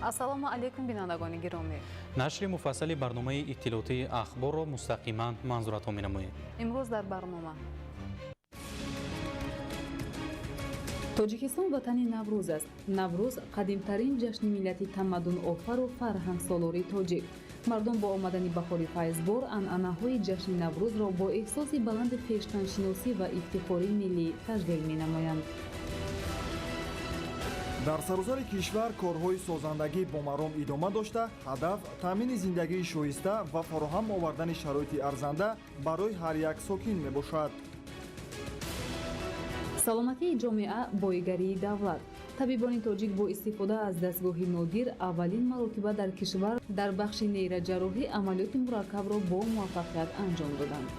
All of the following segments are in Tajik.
Ассалому алайкум, бинандагони гиромӣ. Нашри муфассали барномаи иттилоотии Ахборро мустақиман манзуратон менамоем. Имрӯз дар барнома: Тоҷикистон ватани Наврӯз аст. Наврӯз қадимтарин ҷашни миллати тамаддунофару фарҳангсолори тоҷик. Мардум бо омадани баҳори файзбор анъанаҳои ҷашни Наврӯзро бо эҳсоси баланди хештаншиносӣ ва ифтихори миллӣ таҷлил менамоянд. Дар саросари кишвар корҳои созандагӣ бо маром идома дошта, ҳадаф таъмини зиндагии шоиста ва фароҳам овардани шароити арзанда барои ҳар як сокин мебошад. Саломатии ҷомеа — боигарии давлат. Табибони тоҷик бо истифода аз дастгоҳи нодир аввалин маротиба дар кишвар дар бахши нейроҷарроҳӣ амалиёти мураккабро бо муваффақият анҷом доданд.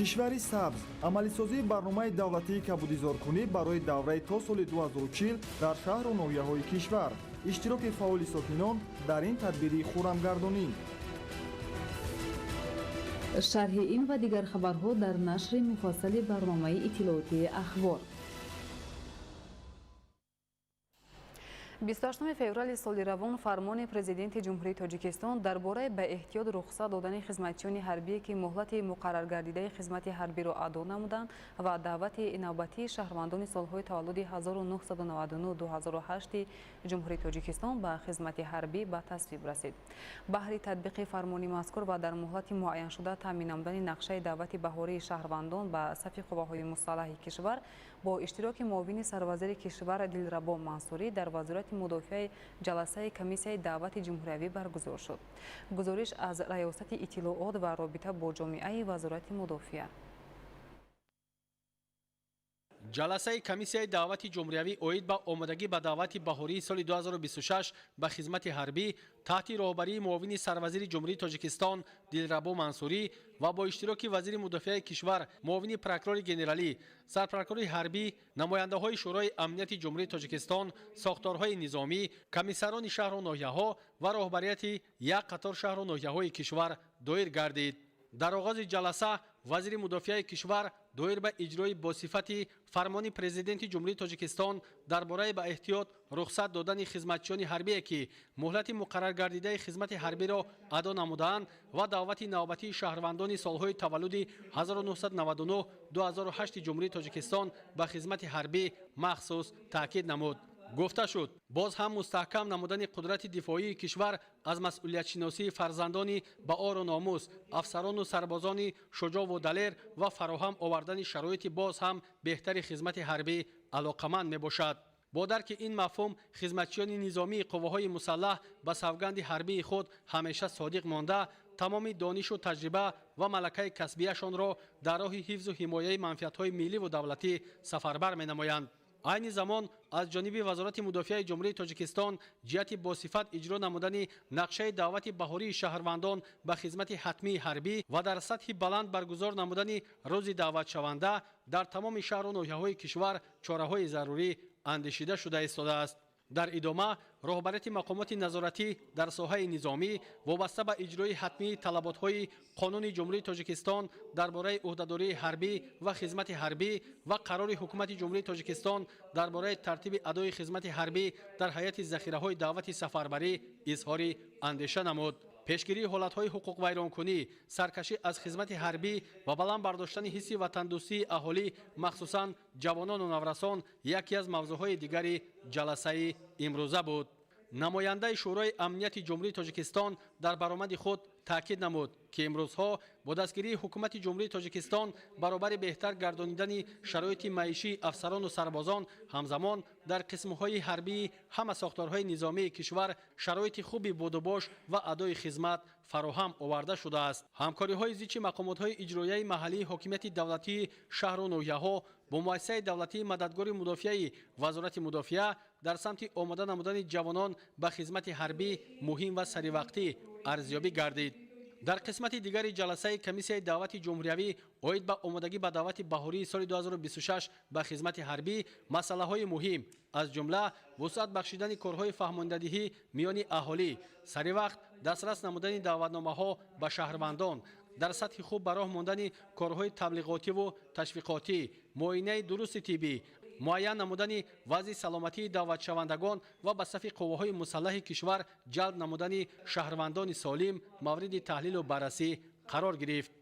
Кишвари сабз. Амалисозии барномаи давлатии кабудизоркунӣ барои давраи то соли 2040 дар шаҳру ноҳияҳои кишвар. Иштироки фаъоли сокинон дар ин тадбири хуррамгардонӣ. Шарҳи ин ва дигар хабарҳо дар нашри муфассали барномаи иттилоотии Ахбор. 28 феврали соли равон фармони Президенти Ҷумҳурии Тоҷикистон дар бораи ба эҳтиёт рухсат додани хизматчиёни ҳарбие, ки муҳлати муқарраргардидаи хизмати ҳарбиро адо намуданд, ва даъвати навбатии шаҳрвандони солҳои таваллуди 1999-2008 Ҷумҳурии Тоҷикистон ба хизмати ҳарбӣ ба тасвиб расид. Баҳри татбиқи фармони мазкур ва дар муҳлати муайяншуда таъмин намудани нақшаи даъвати баҳории шаҳрвандон ба сафи қувваҳои мусаллаҳи кишвар бо иштироки муовини сарвазири кишвар Дилрабо Мансурӣ дар Вазорати мудофиаи ҷаласаи комиссияи даъвати ҷумҳуриявӣ баргузор шуд. Гузориш аз Раёсати иттилоот ва робита бо ҷомеаи Вазорати мудофиа. Ҷаласаи комиссияи даъвати ҷумҳуриявӣ оид ба омодагӣ ба даъвати баҳории соли 2026 ба хизмати ҳарбӣ таҳти роҳбарии муовини сарвазири Ҷумҳурии Тоҷикистон Дилрабо Мансурӣ ва бо иштироки вазири мудофиаи кишвар, муовини прокурори генералӣ, сарпрокурори ҳарбӣ, намояндаҳои Шӯрои амнияти Ҷумҳурии Тоҷикистон, сохторҳои низомӣ, комиссарони шаҳру ноҳияҳо ва роҳбарияти як қатор шаҳру ноҳияҳои кишвар доир гардид. Дар оғози ҷаласа вазири мудофиаи кишвар доир ба иҷрои босифати фармони Президенти Ҷумҳурии Тоҷикистон дар бораи ба эҳтиёт рухсат додани хизматчиёни ҳарбие, ки муҳлати муқарраргардидаи хизмати ҳарбиро адо намудаанд, ва даъвати навбатии шаҳрвандони солҳои таваллуди 1999-2008 Ҷумҳурии Тоҷикистон ба хизмати ҳарбӣ махсус таъкид намуд. Гуфта шуд, боз ҳам мустаҳкам намудани қудрати дифоии кишвар аз масъулиятшиносии фарзандони ба ору номус, афсарону сарбозони шуҷову далер ва фароҳам овардани шароити боз ҳам беҳтари хизмати ҳарбӣ алоқаманд мебошад. Бо дарки ин мафҳум хизматчиёни низомии қувваҳои мусаллаҳ ба савганди ҳарбии худ ҳамеша содиқ монда, тамоми донишу таҷриба ва малакаи касбияшонро дар роҳи ҳифзу ҳимояи манфиатҳои милливу давлатӣ сафарбар менамоянд. Айни замон аз ҷониби Вазорати мудофиаи Ҷумҳурии Тоҷикистон ҷиҳати босифат иҷро намудани нақшаи даъвати баҳории шаҳрвандон ба хизмати ҳатмии ҳарбӣ ва дар сатҳи баланд баргузор намудани рӯзи даъватшаванда дар тамоми шаҳру ноҳияҳои кишвар чораҳои зарурӣ андешида шуда истодааст. Дар идома роҳбарияти мақомоти назоратӣ дар соҳаи низомӣ вобаста ба иҷрои ҳатмии талаботҳои Қонуни Ҷумҳурии Тоҷикистон дар бораи ӯҳдадории ҳарбӣ ва хизмати ҳарбӣ ва қарори Ҳукумати Ҷумҳурии Тоҷикистон дар бораи тартиби адои хизмати ҳарбӣ дар ҳайати захираҳои даъвати сафарбарӣ изҳори андеша намуд. Пешгирии ҳолатҳои ҳуқуқвайронкунӣ, саркашӣ аз хизмати ҳарбӣ ва баланд бардоштани ҳисси ватандӯстии аҳолӣ, махсусан ҷавонону наврасон, яке аз мавзӯъҳои дигари ҷаласаи имрӯза буд. Намояндаи Шӯрои амнияти Ҷумҳурии Тоҷикистон дар баромади худ таъкид намуд, ки имрӯзҳо бо дастгирии Ҳукумати Ҷумҳурии Тоҷикистон баробари беҳтар гардонидани шароити маишии афсарону сарбозон, ҳамзамон дар қисмҳои ҳарбии ҳама сохторҳои низомии кишвар шароити хуби будубош ва адои хизмат фароҳам оварда шудааст. Ҳамкориҳои зичи мақомотҳои иҷроияи маҳаллии ҳокимияти давлатии шаҳру ноҳияҳо бо муассисаи давлатии Мададгори мудофиаи Вазорати мудофиа дар самти омода намудани ҷавонон ба хизмати ҳарбӣ муҳим ва саривақтӣ арзёбӣ гардид. Дар қисмати дигари ҷаласаи комиссияи даъвати ҷумҳуриявӣ оид ба омодагӣ ба даъвати баҳории соли 2026 ба хизмати ҳарбӣ масъалаҳои муҳим, аз ҷумла вусъат бахшидани корҳои фаҳмондадиҳӣ миёни аҳолӣ, сари вақт дастрас намудани даъватномаҳо ба шаҳрвандон, дар сатҳи хуб ба роҳ мондани корҳои таблиғотиву ташвиқотӣ, муоинаи дурусти тиббӣ Муайян намудани вазъи саломатии даъватшавандагон ва ба сафи қувваҳои мусаллаҳи кишвар ҷалб намудани шаҳрвандони солим мавриди таҳлилу баррасӣ қарор гирифт.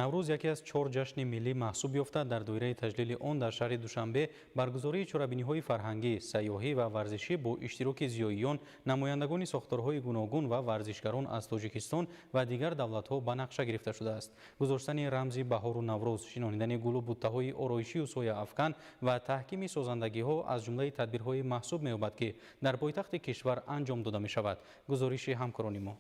Наврӯз яке аз чор ҷашни миллӣ маҳсуб ёфта, дар доираи таҷлили он дар шаҳри Душанбе баргузории чорабиниҳои фарҳангӣ, сайёҳӣ ва варзишӣ бо иштироки зиёиён, намояндагони сохторҳои гуногун ва варзишгарон аз Тоҷикистон ва дигар давлатҳо ба нақша гирифта шудааст. Гузоштани рамзи баҳору наврӯз, шинонидани гулу буттаҳои ороишию сояафкан ва таҳкими созандагиҳо аз ҷумлаи тадбирҳои маҳсуб меёбад, ки дар пойтахти кишвар анҷом дода мешавад. Гузориши ҳамкорони мо.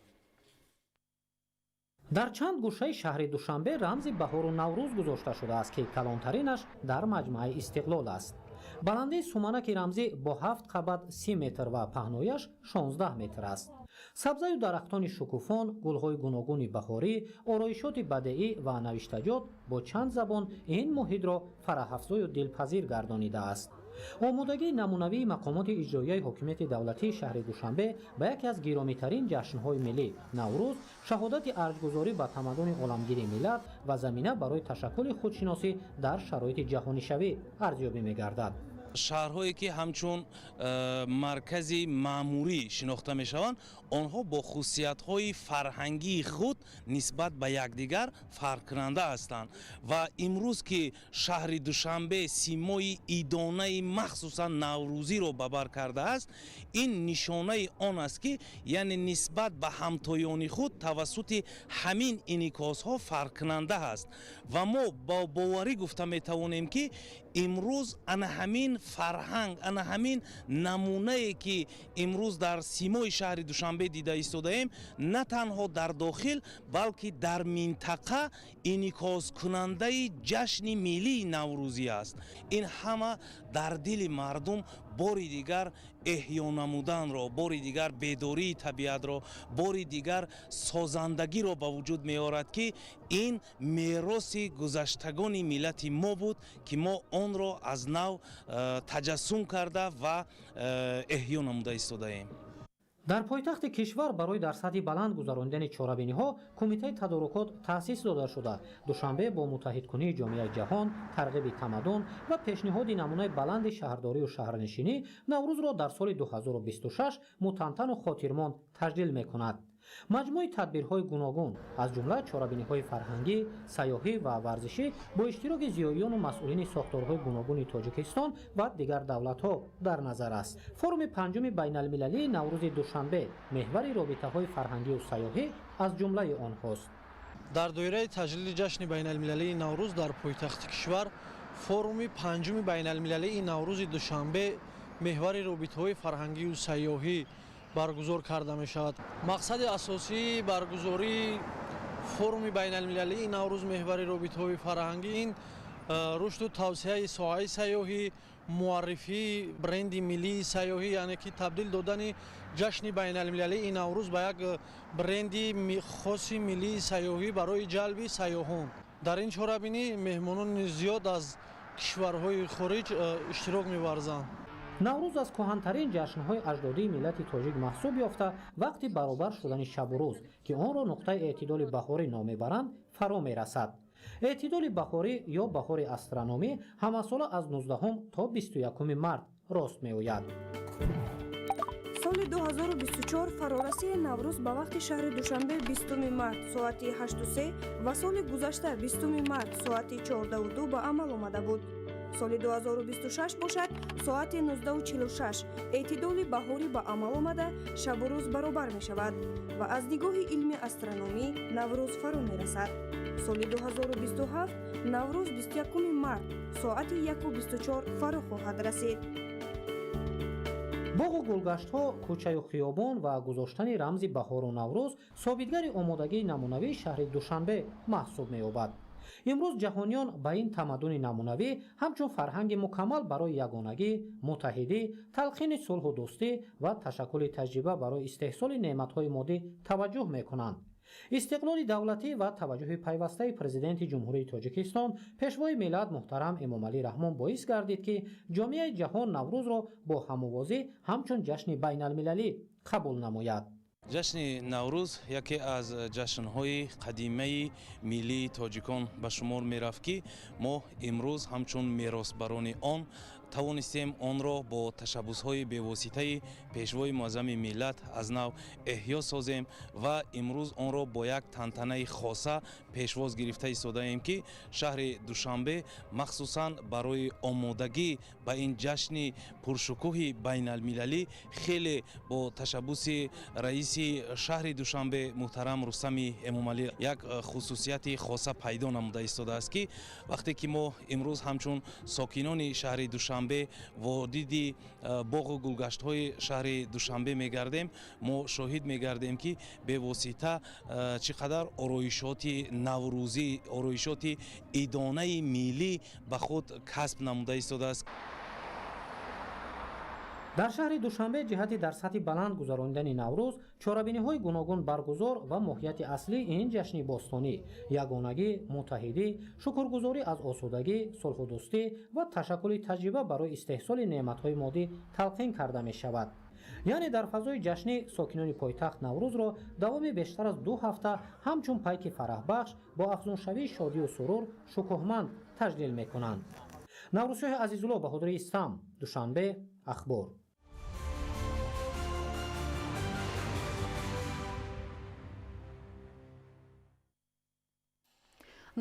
Дар чанд гӯшаи шаҳри Душанбе рамзи баҳору наврӯз гузошта шудааст, ки калонтаринаш дар маҷмӯаи Истиқлол аст. Баландии суманаки рамзӣ бо 7 қабат 30 метр ва паҳнояш 16 метр аст. Сабзаю дарахтони шукуфон, гулҳои гуногуни баҳорӣ, ороишоти бадеӣ ва навиштаҷот бо чанд забон ин муҳитро фараҳафзою дилпазир гардонидааст. Омодагии намунавии мақомоти иҷроияи ҳокимияти давлатии шаҳри Душанбе ба яке аз гиромитарин ҷашнҳои миллӣ Наврӯз шаҳодати арҷгузорӣ ба тамаддуни оламгири миллат ва замина барои ташаккули худшиносӣ дар шароити ҷаҳонишавӣ арзёбӣ мегардад. Шаҳрҳое ки ҳамчун маркази маъмурӣ шинохта мешаванд, онҳо бо хусусиятҳои фарҳангии худ нисбат ба якдигар фарқкунанда ҳастанд. Ва имрӯз ки шаҳри Душанбе симои идонаи махсусан наврӯзиро ба бар кардааст, ин нишонаи он аст, ки яъне нисбат ба ҳамтоёни худ тавассути ҳамин инъикосҳо фарқкунанда ҳаст. Ва мо бо боварӣ гуфта метавонем, ки имрӯз ана ҳамин фарҳанг, ана ҳамин намунае ки имрӯз дар симои шаҳри Душанбе дида истодаем, на танҳо дар дохил, балки дар минтақа инъикоскунандаи ҷашни миллии наврӯзӣ аст. Ин ҳама дар дили мардум бори дигар эҳё намуданро, бори дигар бедории табиатро, бори дигар созандагиро ба вуҷуд меорад, ки ин мероси гузаштагони миллати мо буд, ки мо онро аз нав таҷассум карда ва эҳё намуда истодаем. Дар пойтахти кишвар барои дар сатҳи баланд гузаронидани чорабиниҳо кумитаи тадорукот таъсис дода шуда, Душанбе бо муттаҳидкунии ҷомеаи ҷаҳон, тарғиби тамаддун ва пешниҳоди намунаи баланди шаҳрдорию шаҳрнишинӣ Наврӯзро дар соли 2026 мутантану хотирмон таҷлил мекунад. Маҷмӯи тадбирҳои гуногун, аз ҷумла чорабиниҳои фарҳангӣ, сайёҳӣ ва варзишӣ бо иштироки зиёиёну масъулини сохторҳои гуногуни Тоҷикистон ва дигар давлатҳо дар назар аст. Форуми панҷуми байналмилалии Наврӯзи Душанбе меҳвари робитаҳои фарҳангию сайёҳӣ аз ҷумлаи онҳост. Дар доираи таҷлили ҷашни байналмилалии Наврӯз дар пойтахти кишвар форуми панҷуми байналмилалии Наврӯзи Душанбе меҳвари робитаҳои фарҳангию сайёҳӣ баргузор карда мешавад. Мақсади асосии баргузории форуми байналмилалии Наврӯз меҳвари робитаҳои фарҳангӣ ин рушду тавсеаи соҳаи сайёҳӣ, муаррифии бренди миллии сайёҳӣ, яъне ки табдил додани ҷашни байналмилалии Наврӯз ба як бренди хоси миллии сайёҳӣ барои ҷалби сайёҳон. Дар ин чорабинӣ меҳмонони зиёд аз кишварҳои хориҷ иштирок меварзанд. Наврӯз аз кӯҳантарин ҷашнҳои аҷдодии миллати тоҷик маҳсуб ёфта, вақти баробар шудани шабу рӯз, ки онро нуқтаи эътидоли баҳорӣ ном мебаранд, фаро мерасад. Эътидоли баҳорӣ ё баҳори астрономӣ ҳамасола аз 19 то 21 март рост меояд. Соли 2024 фарорасии Наврӯз ба вақти шаҳри Душанбе 20 март соати 8:03 ва соли гузашта 20 март соати 14:02 ба амал омада буд. Соли 2026 бошад, соати 19:46 эътидоли баҳорӣ ба амал омада, шабу рӯз баробар мешавад ва аз нигоҳи илми астрономӣ Наврӯз фаро мерасад. Соли 2027 Наврӯз 21 март соати 1:24 фаро хоҳад расид. Боғу гулгаштҳо, кӯчаю хиёбон ва гузоштани рамзи баҳору Наврӯз собитгари омодагии намунавии шаҳри Душанбе маҳсуб меёбад. Имрӯз ҷаҳониён ба ин тамаддуни намунавӣ ҳамчун фарҳанги мукаммал барои ягонагӣ, муттаҳидӣ, талқини сулҳу дӯстӣ ва ташаккули таҷриба барои истеҳсоли неъматҳои моддӣ таваҷҷӯҳ мекунанд. Истиқлоли давлатӣ ва таваҷҷӯҳи пайвастаи Президенти Ҷумҳурии Тоҷикистон, Пешвои миллат муҳтарам Эмомалӣ Раҳмон боис гардид, ки ҷомеаи ҷаҳон Наврӯзро бо ҳамовозӣ ҳамчун ҷашни байналмилалӣ қабул намояд. Ҷашни Наврӯз яке аз ҷашнҳои қадимаи миллии тоҷикон ба шумор мерафт, ки мо имрӯз ҳамчун меросбарони он тавонистем онро бо ташаббусҳои бевоситаи Пешвои Муаззами миллат аз нав эҳё созем ва имрӯз онро бо як тантанаи хоса пешвоз гирифта истодаем, ки шаҳри Душанбе махсусан барои омодагӣ ба ин ҷашни пуршукӯҳи байналмилалӣ хеле бо ташаббуси раиси шаҳри Душанбе муҳтарам Рустами Эмомалӣ як хусусияти хоса пайдо намуда истодааст, ки вақте ки мо имрӯз ҳамчун сокинони шаҳри Душанбе вориди боғу гулгаштҳои шаҳри Душанбе мегардем, мо шоҳид мегардем, ки бевосита чӣ қадар ороишоти наврӯзӣ, ороишоти идонаи миллӣ ба худ касб намуда истодааст. Дар шаҳри Душанбе ҷиҳати дар сатҳи баланд гузаронидани Наврӯз чорабиниҳои гуногун баргузор ва моҳияти аслии ин ҷашни бостонӣ ягонагӣ, муттаҳидӣ, шукргузорӣ аз осудагӣ, сулҳудӯстӣ ва ташаккули таҷриба барои истеҳсоли неъматҳои моддӣ талқин карда мешавад. Яъне дар фазои ҷашнӣ сокинони пойтахт Наврӯзро давоми бештар аз 2 ҳафта ҳамчун пайки фараҳбахш бо афзуншавии шодию сурур шукӯҳманд таҷлил мекунанд. Наврӯзшоҳи Азизулло, Баҳодури Истам, Душанбе, Ахбор.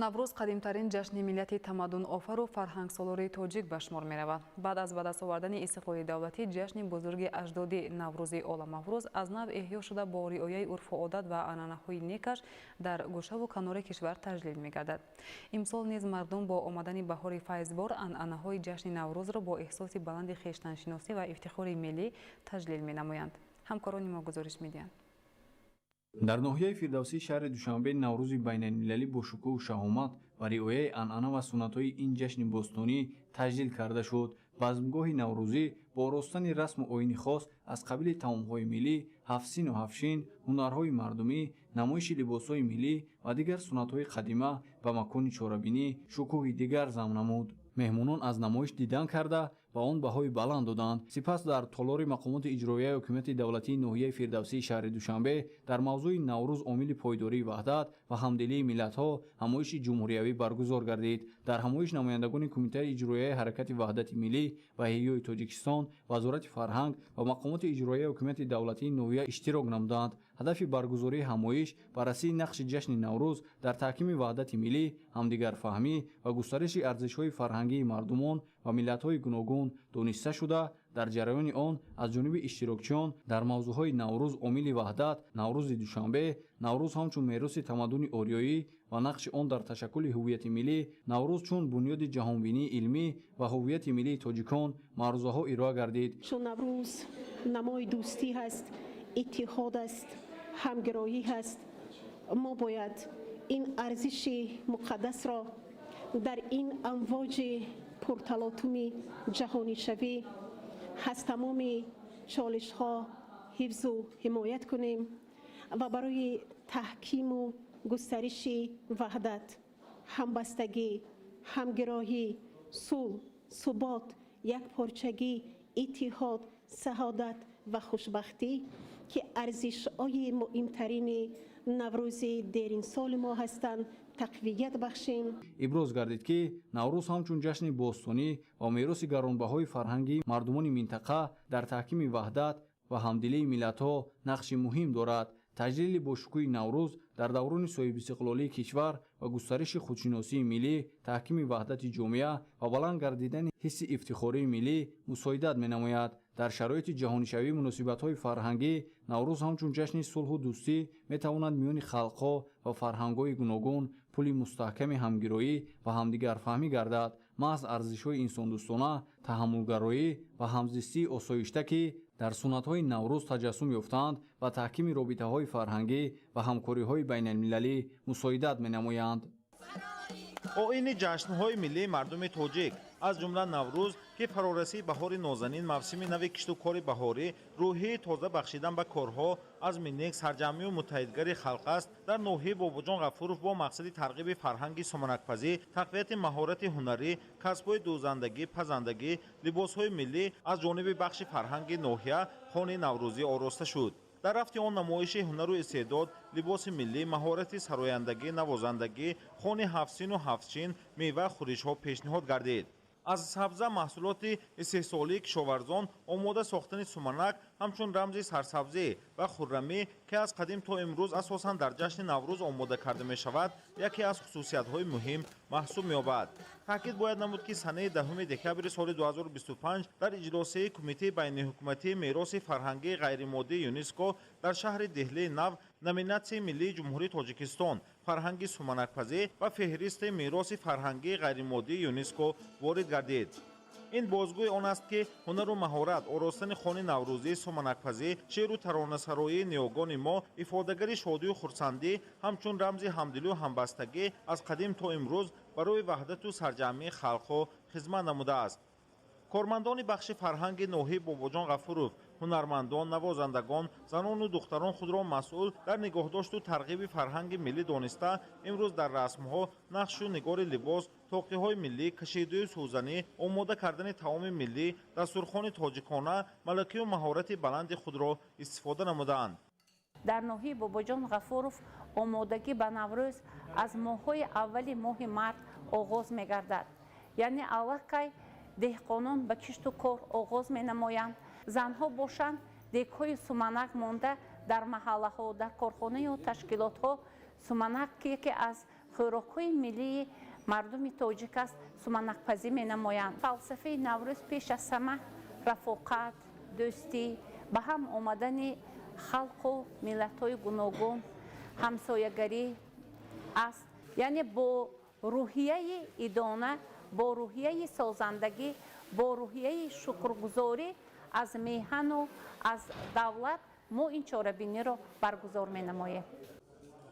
Наврӯз қадимтарин ҷашни миллати тамаддунофару фарҳангсолории тоҷик ба шумор меравад. Баъд аз ба даст овардани истиқлоли давлатӣ ҷашни бузурги аҷдодӣ Наврӯзи оламафрӯз аз нав эҳё шуда бо риояи урфу одат ва анъанаҳои некаш дар гӯшаву канори кишвар таҷлил мегардад. Имсол низ мардум бо омадани баҳори файзбор анъанаҳои ҷашни Наврӯзро бо эҳсоси баланди хештаншиносӣ ва ифтихори миллӣ таҷлил менамоянд. Ҳамкорони мо гузориш медиҳанд. Дар ноҳияи Фирдавсии шаҳри Душанбе Наврӯзи байналмилалӣ бо шукӯҳу шаҳомат ва риояи анъана ва суннатҳои ин ҷашни бостонӣ таҷлил карда шуд. Базмгоҳи наврӯзӣ бо оростани расму оини хос аз қабили таомҳои миллӣ, ҳафтсину ҳафтшин, ҳунарҳои мардумӣ, намоиши либосҳои миллӣ ва дигар суннатҳои қадима ба макони чорабинӣ шукӯҳи дигар зам намуд. Меҳмонон аз намоиш дидан карда ва он баҳои баланд доданд. Сипас дар толори мақомоти иҷроияи ҳокимияти давлатии ноҳияи Фирдавсии шаҳри Душанбе дар мавзӯи Наврӯз омили пойдории ваҳдат ва ҳамдилии миллатҳо ҳамоиши ҷумҳуриявӣ баргузор гардид. Дар ҳамоиш намояндагони Кумитаи иҷроияи ҳаракати ваҳдати миллӣ ва эҳёи Тоҷикистон, Вазорати фарҳанг ва мақомоти иҷроияи ҳокимияти давлатии ноҳия иштирок намуданд. Ҳадафи баргузории ҳамоиш баррасии нақши ҷашни Наврӯз дар таҳкими ваҳдати миллӣ, ҳамдигарфаҳмӣ ва густариши арзишҳои фарҳангии мардумон ва миллатҳои гуногун дониста шуда, дар ҷараёни он аз ҷониби иштирокчиён дар мавзӯъҳои Наврӯз омили ваҳдат, Наврӯзи Душанбе, Наврӯз ҳамчун мероси тамаддуни ориёӣ ва нақши он дар ташаккули ҳуввияти миллӣ, Наврӯз чун бунёди ҷаҳонбинии илмӣ ва ҳуввияти миллии тоҷикон маърузаҳо ироа гардид. Чун Наврӯз намои дӯстӣ ҳаст, иттиҳод аст, ҳамгироӣ ҳаст, мо бояд ин арзиши муқаддасро дар ин амвоҷи пурталотуми ҷаҳонишавӣ аз тамоми чолишҳо ҳифзу ҳимоят кунем ва барои таҳкиму густариши ваҳдат, ҳамбастагӣ, ҳамгироҳӣ, сулҳ, субот, якпорчагӣ, иттиҳод, саодат ва хушбахтӣ, ки арзишҳои муҳимтарини Наврӯзи деринсоли мо ҳастанд, тақвият бахшем. Иброз гардид, ки Наврӯз ҳамчун ҷашни бостонӣ ва мероси гаронбаҳои фарҳангии мардумони минтақа дар таҳкими ваҳдат ва ҳамдилии миллатҳо нақши муҳим дорад. Таҷлили бошукӯҳи Наврӯз дар даврони соҳибистиқлолии кишвар ва густариши худшиносии миллӣ, таҳкими ваҳдати ҷомеа ва баланд гардидани ҳисси ифтихории миллӣ мусоидат менамояд. Дар шароити ҷаҳонишавии муносибатҳои фарҳангӣ Наврӯз ҳамчун ҷашни сулҳу дӯстӣ метавонад миёни халқҳо ва фарҳангҳои гуногун пули мустаҳками ҳамгироӣ ва ҳамдигарфаҳмӣ гардад. Маҳз арзишҳои инсондӯстона, таҳаммулгароӣ ва ҳамзистии осоишта, ки дар суннатҳои Наврӯз таҷассум ёфтаанд, ба таҳкими робитаҳои фарҳангӣ ва ҳамкориҳои байналмилалӣ мусоидат менамоянд. Оини ҷашнҳои миллии мардуми тоҷик, аз ҷумла Наврӯз, ки фарорасии баҳори нозанин, мавсими нави киштукори баҳорӣ, рӯҳии тоза бахшидан ба корҳо, азми нек, сарҷамъию муттаҳидгари халқ аст, дар ноҳияи Бобоҷон Ғафуров бо мақсади тарғиби фарҳанги сомонакпазӣ, тақвияти маҳорати ҳунарӣ, касбҳои дӯзандагӣ, пазандагӣ, либосҳои миллӣ аз ҷониби бахши фарҳанги ноҳия хони наврӯзӣ ороста шуд. Дар рафти он намоиши ҳунару истеъдод, либоси миллӣ, маҳорати сарояндагӣ, навозандагӣ, хони ҳафтсину ҳафтчин, мева, хӯришҳо пешниҳод гардид. Аз сабза, маҳсулоти истеҳсолии кишоварзон омода сохтани суманак ҳамчун рамзи сарсабзӣ ва хуррамӣ, ки аз қадим то имрӯз асосан дар ҷашни Наврӯз омода карда мешавад, яке аз хусусиятҳои муҳим маҳсуб меёбад. Таъкид бояд намуд, ки санаи 10 декабри соли 2025 дар иҷлосияи Кумитаи байниҳукуматии мероси фарҳангии ғайримоддии ЮНЕСКО дар шаҳри Деҳлии Нав номинатсияи миллии Ҷумҳурии Тоҷикистон фарҳанги суманакпазӣ ба феҳристи мероси фарҳангии ғайримоддии ЮНЕСКО ворид гардид. Ин бозгӯи он аст, ки ҳунару маҳорат, оростани хони наврӯзӣ, суманакпазӣ, шеъру таронасароии ниёгони мо, ифодагари шодию хурсандӣ, ҳамчун рамзи ҳамдилию ҳамбастагӣ аз қадим то имрӯз барои ваҳдату сарҷамъии халқҳо хизмат намудааст. Кормандони бахши фарҳанги ноҳияи Бобоҷон Ғафуров, ҳунармандон, навозандагон, занону духтарон худро масъул дар нигоҳдошту тарғиби фарҳанги миллӣ дониста, имрӯз дар расмҳо, нақшу нигори либос, тоқиҳои миллӣ, кашидаю сӯзанӣ, омода кардани таоми миллӣ, дастурхони тоҷикона малакию маҳорати баланди худро истифода намудаанд. Дар ноҳияи Бобоҷон Ғафуров омодагӣ ба Наврӯз аз моҳҳои аввали моҳи март оғоз мегардад. Яъне аллакай деҳқонон ба кишту кор оғоз менамоянд. Занҳо бошанд, дегҳои суманак монда дар маҳаллаҳо, дар корхонаю ташкилотҳо суманак, ки яке аз хӯрокҳои миллии мардуми тоҷик аст, суманакпазӣ менамоянд. Фалсафаи Наврӯз пеш аз ҳама рафоқат, дӯстӣ, ба ҳам омадани халқу миллатҳои гуногун, ҳамсоягарӣ аст. Яъне бо рӯҳияи идона, бо рӯҳияи созандагӣ, бо рӯҳияи шукргузорӣ аз меҳану аз давлат мо ин чорабиниро баргузор менамоем.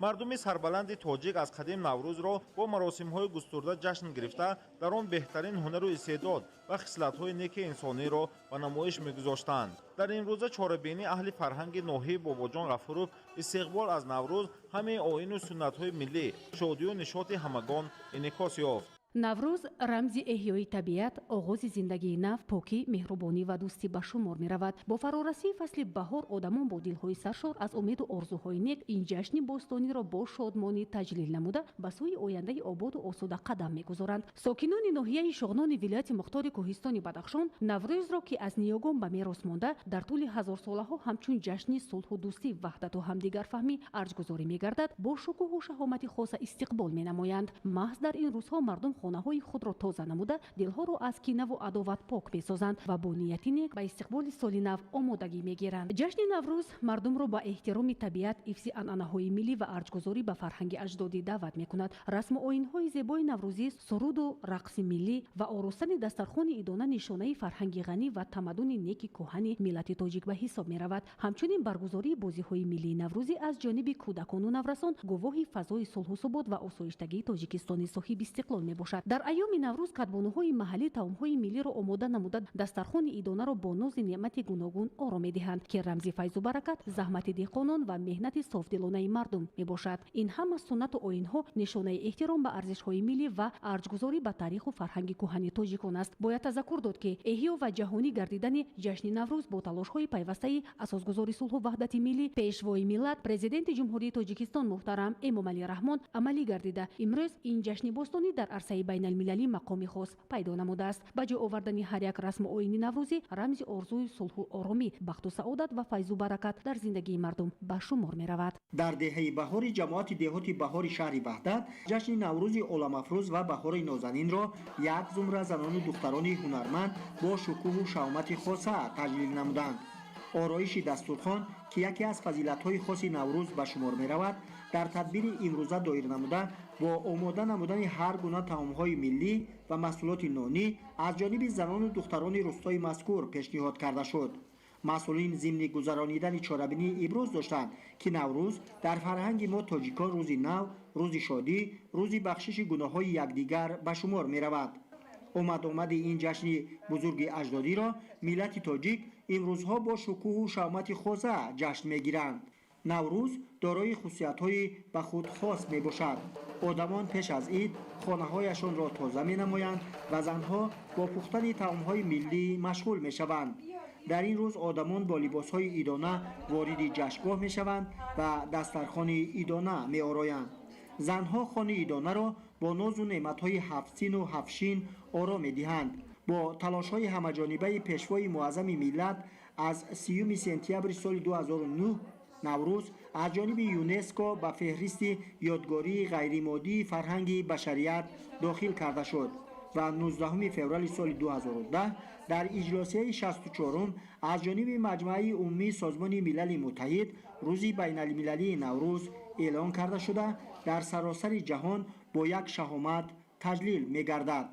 Мардуми сарбаланди тоҷик аз қадим Наврӯзро бо маросимҳои густурда ҷашн гирифта, дар он беҳтарин ҳунару истеъдод ва хислатҳои неки инсониро ба намоиш мегузоштанд. Дар имрӯза чорабинӣ аҳли фарҳанги ноҳияи Бобоҷон Ғафуров истиқбол аз Наврӯз ҳамаи оину суннатҳои миллӣ, шодию нишоти ҳамагон инъикос ёфт. Наврӯз рамзи эҳёи табиат, оғози зиндагии нав, покӣ, меҳрубонӣ ва дӯстӣ ба шумор меравад. Бо фарорасии фасли баҳор одамон бо дилҳои саршор аз умеду орзуҳои нек ин ҷашни бостониро бо шодмонӣ таҷлил намуда, ба сӯи ояндаи ободу осуда қадам мегузоранд. Сокинони ноҳияи Шоғнони вилояти Мухтори Кӯҳистони Бадахшон Наврӯзро, ки аз ниёгон ба мерос монда, дар тӯли ҳазорсолаҳо ҳамчун ҷашни сулҳу дӯстӣ, ваҳдату ҳамдигарфаҳмӣ арҷгузорӣ мегардад, бо шукӯҳу шаҳомати хоса истиқбол менамоянд. Маҳз дар ин рӯзҳо мардум хонаҳои худро тоза намуда, дилҳоро аз кинаву адоват пок месозанд ва бо нияти нек ба истиқболи соли нав омодагӣ мегиранд. Ҷашни Наврӯз мардумро ба эҳтироми табиат, ҳифзи анъанаҳои миллӣ ва арҷгузорӣ ба фарҳанги аҷдодӣ даъват мекунад. Расму оинҳои зебои наврӯзӣ, суруду рақси миллӣ ва оростани дастархони идона нишонаи фарҳанги ғанӣ ва тамаддуни неки кӯҳани миллати тоҷик ба ҳисоб меравад. Ҳамчунин баргузории бозиҳои миллии наврӯзӣ аз ҷониби кӯдакону наврасон гувоҳи фазои сулҳу субот ва осоиштагии Тоҷикистони соҳибистиқлол мебошад. Дар айёми Наврӯз кадбонуҳои маҳаллӣ таомҳои миллиро омода намуда, дастархони идонаро бо нозу неъмати гуногун оро медиҳанд, ки рамзи файзу баракат, заҳмати деҳқонон ва меҳнати софдилонаи мардум мебошад. Ин ҳама суннату оинҳо нишонаи эҳтиром ба арзишҳои миллӣ ва арҷгузорӣ ба таъриху фарҳанги кӯҳани тоҷикон аст. Бояд тазаккур дод, ки эҳё ва ҷаҳонӣ гардидани ҷашни Наврӯз бо талошҳои пайвастаи асосгузори сулҳу ваҳдати миллӣ, Пешвои миллат, Президенти Ҷумҳурии Тоҷикистон муҳтарам Эмомалӣ Раҳмон амалӣ гардида, имрӯз ин ҷашни бостонӣ дар арсаи байналмилалӣ мақоми хос пайдо намудааст. Ба ҷо овардани ҳар як расму оини наврӯзӣ рамзи орзуи сулҳу оромӣ, бахту саодат ва файзу баракат дар зиндагии мардум ба шумор меравад. Дар деҳаи Баҳори ҷамоати деҳоти Баҳори шаҳри Ваҳдат ҷашни Наврӯзи оламафрӯз ва баҳори нозанинро як зумра занону духтарони ҳунарманд бо шукӯҳу шаҳомати хоса таҷлил намуданд. Ороиши дастурхон, ки яке аз фазилатҳои хоси Наврӯз ба шумор меравад, дар тадбири имрӯза доир намуда, бо омода намудани ҳар гуна таомҳои миллӣ ва маҳсулоти нонӣ аз ҷониби занону духтарони рӯстои мазкур пешниҳод карда шуд. Масъулин зимни гузаронидани чорабинӣ иброз доштанд, ки Наврӯз дар фарҳанги мо тоҷикон рӯзи нав, рӯзи шодӣ, рӯзи бахшиши гуноҳҳои якдигар ба шумор меравад. Омад-омади ин ҷашни бузурги аҷдодиро миллати тоҷик имрӯзҳо бо шукӯҳу шаҳомати хоса ҷашн мегиранд. Наврӯз дорои хусусиятҳои ба худ хос мебошад. Одамон пеш аз ид хонаҳояшонро тоза менамоянд ва занҳо бо пухтани таомҳои миллӣ машғул мешаванд. Дар ин рӯз одамон бо либосҳои идона вориди ҷашнгоҳ мешаванд ва дастархони идона меороянд. Занҳо хони идонаро бо нозу неъматҳои ҳафтсину ҳафтшин оро медиҳанд. Бо талошҳои ҳамаҷонибаи Пешвои муаззами миллат аз 30 сентябри соли 2009 Наврӯз аз ҷониби ЮНЕСКО ба феҳристи ёдгории ғайримоддии фарҳанги башарият дохил карда шуд ва 19 феврали соли 2010 дар иҷлосияи 64-ум аз ҷониби Маҷмааи умумии Созмони Милали Муттаҳид рӯзи байналмилалии Наврӯз эълон карда шуда, дар саросари ҷаҳон бо як шаҳомат таҷлил мегардад.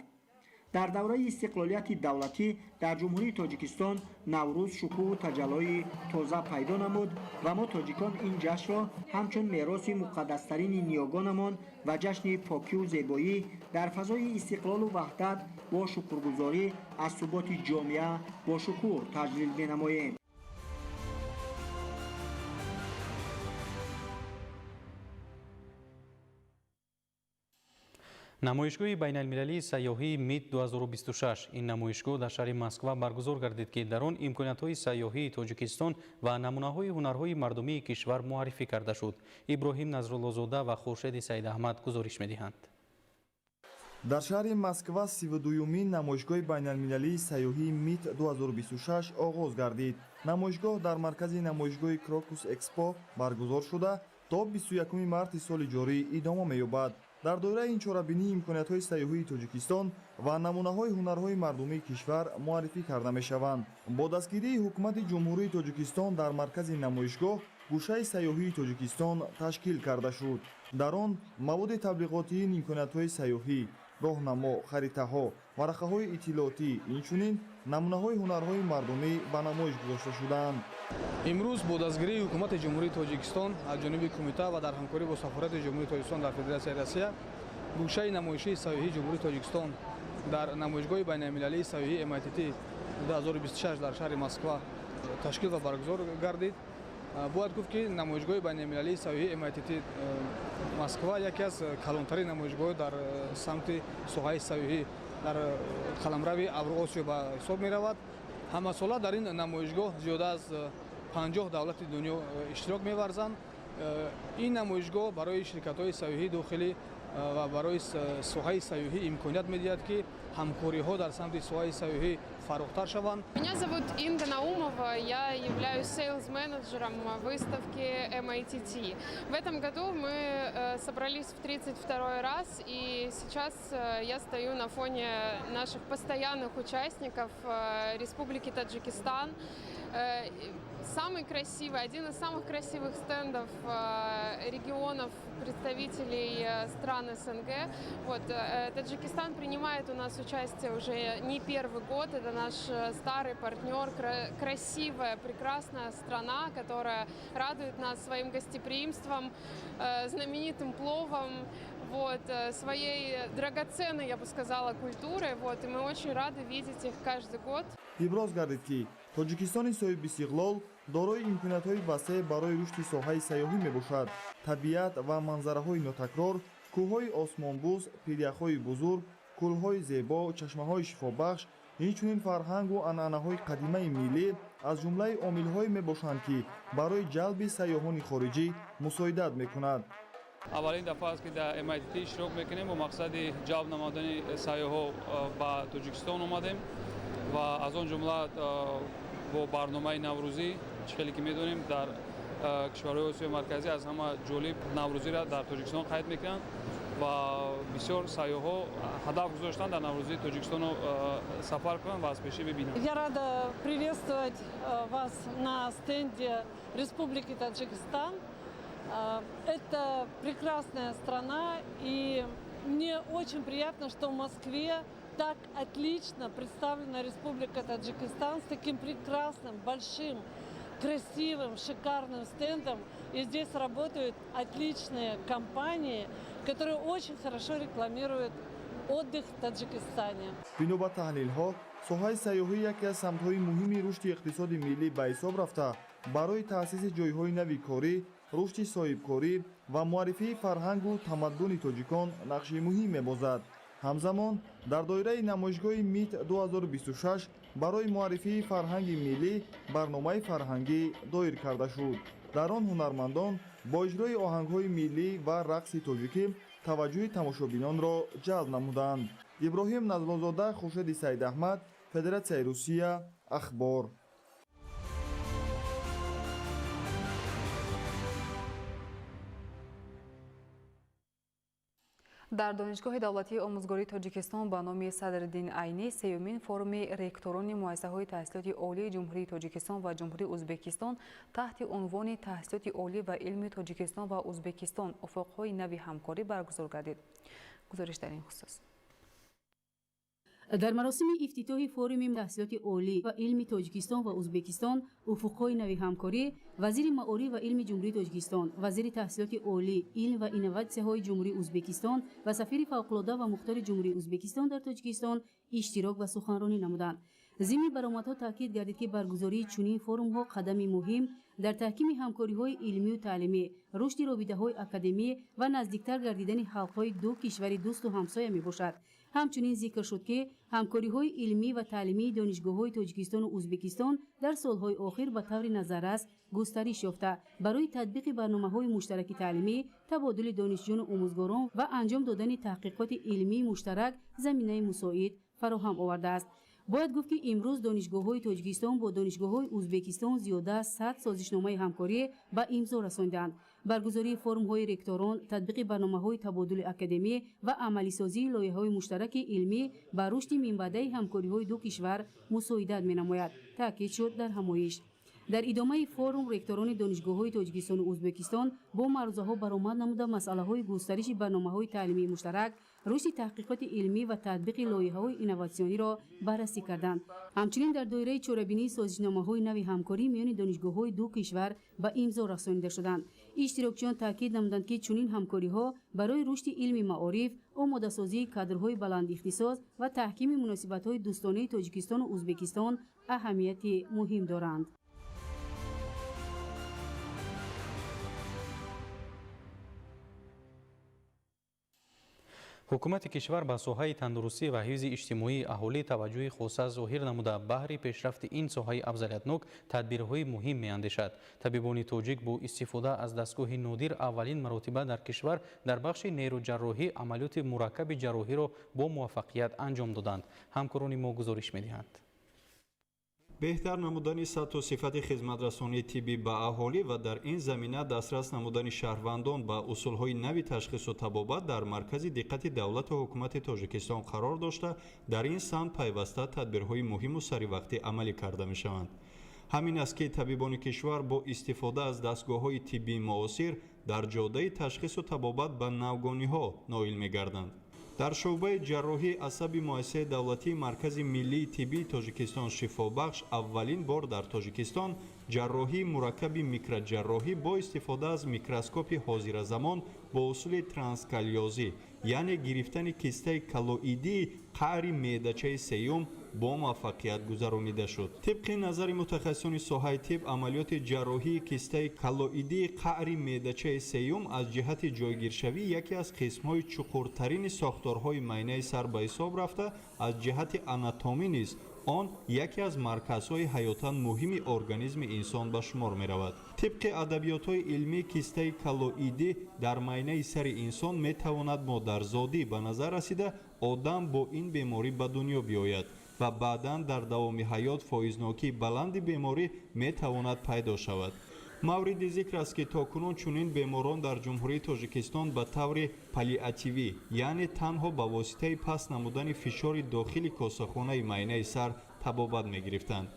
Дар давраи истиқлолияти давлатӣ дар Ҷумҳурии Тоҷикистон Наврӯз шукӯҳу таҷаллои тоза пайдо намуд ва мо тоҷикон ин ҷашнро ҳамчун мероси муқаддастарини ниёгонамон ва ҷашни покию зебоӣ дар фазои истиқлолу ваҳдат бо шукргузорӣ аз суботи ҷомеа бо шукӯҳ таҷлил менамоем. Намоишгоҳи байналмилалии сайёҳии МИТ 2026. Ин намоишгоҳ дар шаҳри Москва баргузор гардид, ки дар он имкониятҳои сайёҳии Тоҷикистон ва намунаҳои ҳунарҳои мардумии кишвар муаррифӣ карда шуд. Иброҳим Назруллозода ва Хуршеди Саидаҳмад гузориш медиҳанд. Дар шаҳри Москва 32-юмин намоишгоҳи байналмилалии сайёҳии МИТ 2026 оғоз гардид. Намоишгоҳ дар маркази намоишгоҳи Крокус Экспо баргузор шуда, то 21 марти соли ҷорӣ идома меёбад. Дар доираи ин чорабинӣ имкониятҳои сайёҳии Тоҷикистон ва намунаҳои ҳунарҳои мардумии кишвар муаррифӣ карда мешаванд. Бо дастгирии Ҳукумати Ҷумҳурии Тоҷикистон дар маркази намоишгоҳ гӯшаи сайёҳии Тоҷикистон ташкил карда шуд. Дар он маводи таблиғотии имкониятҳои сайёҳӣ, роҳнамо, харитаҳо, варақаҳои иттилоотӣ, инчунин намунаҳои ҳунарҳои мардумӣ ба намоиш гузошта шудаанд. Имрӯз бо дастгирии Ҳукумати Ҷумҳурии Тоҷикистон аз ҷониби кумита ва дар ҳамкорӣ бо Сафорати Ҷумҳурии Тоҷикистон дар Федератсияи Россия гӯшаи намоишии сайёҳии Ҷумҳурии Тоҷикистон дар намоишгоҳи байналмилалии сайёҳии MITT 2026 дар шаҳри Москва ташкил ва баргузор гардид. Бояд гуфт, ки намоишгоҳи байналмилалии сайёҳии MITT Москва яке аз калонтарин намоишгоҳ дар самти соҳаи сайёҳӣ дар қаламрави Авроосиё ба ҳисоб меравад. Ҳамасола дар ин намоишгоҳ зиёда аз 50 давлати дунё иштирок меварзанд. Ин намоишгоҳ барои ширкатҳои сайёҳии дохилӣ ва барои соҳаи сайёҳӣ имконият медиҳад, ки ҳамкориҳо дар самти соҳаи сайёҳӣ фарохтар шаванд. Меня зовут Инга Наумова, я являюсь сейлз-менеджером выставки MITT. В этом году мы собрались в 32-й раз, и сейчас я стою на фоне наших постоянных участников Республики Таджикистан. Самый красивый, один из самых красивых стендов регионов, представителей стран СНГ. Вот, Таджикистан принимает у нас участие уже не первый год. Это наш старый партнер, красивая, прекрасная страна, которая радует нас своим гостеприимством, знаменитым пловом, вот, своей драгоценной, я бы сказала, культурой. Вот, и мы очень рады видеть их каждый год. Иброз гардид, ки Тоҷикистони соҳибистиқлол дорои имкониятҳои васеъ барои рушди соҳаи сайёҳӣ мебошад. Табиат ва манзараҳои нотакрор, кӯҳҳои осмонбӯс, пиряхҳои бузург, кӯлҳои зебо, чашмаҳои шифобахш, инчунин фарҳангу анъанаҳои қадимаи миллӣ аз ҷумлаи омилҳое мебошанд, ки барои ҷалби сайёҳони хориҷӣ мусоидат мекунад. Аввалин дафъа аст, ки дар MITT иштирок мекунем. Бо мақсади ҷалб намудани сайёҳҳо ба Тоҷикистон омадем ва аз он ҷумла бо барномаи наврӯзӣ. Чӣ хеле ки медонем, дар кишварҳои Осиёи Марказӣ аз ҳама ҷолиб наврӯзиро дар Тоҷикистон қайд мекунанд ва бисёр сайёҳҳо ҳадаф гузоштанд дар наврӯзии Тоҷикистону сафар кунанд ва аз пешӣ бибинанд. Я рада приветствовать вас на стенде Республики Таджикистан. Это прекрасная страна, и мне очень приятно, что в Москве так отлично представлена Республика Таджикистан с таким прекрасным, большим, красивым, шикарным стендом. И здесь работают отличные компании, которые очень хорошо рекламируют отдых в Таджикистане. Бино ба таҳлилҳо, соҳаи сайёҳӣ яке аз самтҳои муҳими рушди иқтисоди миллӣ ба ҳисоб рафта, барои таъсиси ҷойҳои нави корӣ, рушди соҳибкорӣ ва муаррифии фарҳангу тамаддуни тоҷикон нақши муҳим мебозад. Ҳамзамон дар доираи намоишгоҳи МИТ 2026 барои муаррифии фарҳанги миллӣ барномаи фарҳангӣ доир карда шуд. Дар он ҳунармандон бо иҷрои оҳангҳои миллӣ ва рақси тоҷикӣ таваҷҷӯҳи тамошобинонро ҷалб намуданд. Иброҳим Назлозода, Хуршеди Саидаҳмад, Федератсияи Русия, Ахбор. Дар Донишгоҳи давлатии омӯзгории Тоҷикистон ба номи Садриддин Айнӣ сеюмин форуми ректорони муассисаҳои таҳсилоти олии Ҷумҳурии Тоҷикистон ва Ҷумҳурии Ӯзбекистон таҳти унвони таҳсилоти олӣ ва илми Тоҷикистон ва Ӯзбекистон уфуқҳои нави ҳамкорӣ баргузор гардид. Гузориш дар ин хусус. Дар маросими ифтитоҳи форуми таҳсилоти олӣ ва илми Тоҷикистон ва Ӯзбекистон уфуқҳои нави ҳамкорӣ вазири маориф ва илми Ҷумҳурии Тоҷикистон, вазири таҳсилоти олӣ, илм ва инноватсияҳои Ҷумҳурии Ӯзбекистон ва сафири фавқулода ва мухтори Ҷумҳурии Ӯзбекистон дар Тоҷикистон иштирок ва суханронӣ намуданд. Зимни баромадҳо таъкид гардид, ки баргузории чунин форумҳо қадами муҳим дар таҳкими ҳамкориҳои илмию таълимӣ, рушди робитаҳои академӣ ва наздиктар гардидани халқҳои ду кишвари дӯсту ҳамсоя мебошад. Ҳамчунин зикр шуд, ки ҳамкориҳои илмӣ ва таълимии донишгоҳҳои Тоҷикистону Ӯзбекистон дар солҳои охир ба таври назаррас густариш ёфта, барои татбиқи барномаҳои муштараки таълимӣ, табодули донишҷӯёну омӯзгорон ва анҷом додани таҳқиқоти илмии муштарак заминаи мусоид фароҳам овардааст. Бояд гуфт, ки имрӯз донишгоҳҳои Тоҷикистон бо донишгоҳҳои Ӯзбекистон зиёда аз 100 созишномаи ҳамкорӣ ба имзо расонданд. Баргузории форумҳои ректорон, татбиқи барномаҳои табодули академӣ ва амалисозии лоиҳаҳои муштараки илмӣ ба рушди минбаъдаи ҳамкориҳои ду кишвар мусоидат менамояд, таъкид шуд дар ҳамоиш. Дар идомаи форум ректорони донишгоҳҳои Тоҷикистону Ӯзбекистон бо маърузаҳо баромад намуда масъалаҳои густариши барномаҳои таълимии муштарак, рушди таҳқиқоти илмӣ ва татбиқи лоиҳаҳои инноватсиониро баррасӣ карданд. Ҳамчунин дар доираи чорабинии созишномаҳои нави ҳамкорӣ миёни донишгоҳҳои ду кишвар ба имзо расонида шуданд. Иштирокчиён таъкид намуданд, ки чунин ҳамкориҳо барои рушди илми маориф, омодасозии кадрҳои баландихтисос ва таҳкими муносибатҳои дӯстонаи Тоҷикистону Ӯзбекистон аҳамияти муҳим доранд. Ҳукумати кишвар ба соҳаи тандурустӣ ва ҳифзи иҷтимоии аҳолӣ таваҷҷӯҳи хоса зоҳир намуда, баҳри пешрафти ин соҳаи афзалиятнок тадбирҳои муҳим меандешад. Табибони тоҷик бо истифода аз дастгоҳи нодир аввалин маротиба дар кишвар дар бахши нейроҷарроҳӣ амалиёти мураккаби ҷарроҳиро бо муваффақият анҷом доданд. Ҳамкорони мо гузориш медиҳанд. Беҳтар намудани сатҳу сифати хизматрасонии тиббӣ ба аҳолӣ ва дар ин замина дастрас намудани шаҳрвандон ба усулҳои нави ташхису табобат дар маркази диққати давлату ҳукумати Тоҷикистон қарор дошта, дар ин самт пайваста тадбирҳои муҳиму саривақтӣ амалӣ карда мешаванд. Ҳамин аст, ки табибони кишвар бо истифода аз дастгоҳҳои тиббии муосир дар ҷодаи ташхису табобат ба навгониҳо ноил мегарданд. Дар шӯъбаи ҷарроҳии асаби муассисаи давлатии Маркази миллии тиббии Тоҷикистон «Шифобахш» аввалин бор дар Тоҷикистон ҷарроҳии мураккаби микроҷарроҳӣ бо истифода аз микроскопи ҳозиразамон бо усули транскалиозӣ, яъне гирифтани кистаи каллоидии қаъри меъдачаи сеюм бо муваффақият гузаронида шуд. Тибқи назари мутахассисони соҳаи тиб, амалиёти ҷарроҳии кистаи каллоидии қаъри меъдачаи сеюм аз ҷиҳати ҷойгиршавӣ яке аз қисмҳои чуқуртарини сохторҳои майнаи сар ба ҳисоб рафта, аз ҷиҳати анатомӣ низ он яке аз марказҳои ҳаётан муҳими организми инсон ба шумор меравад. Тибқи адабиётҳои илмӣ, кистаи каллоидӣ дар майнаи сари инсон метавонад модарзодӣ ба назар расида, одам бо ин беморӣ ба дунё биёяд ва баъдан дар давоми ҳаёт фоизнокии баланди беморӣ метавонад пайдо шавад. Мавриди зикр аст, ки то кунун чунин беморон дар Ҷумҳурии Тоҷикистон ба таври паллиативӣ, яъне танҳо ба воситаи паст намудани фишори дохили косахонаи майнаи сар табобат мегирифтанд.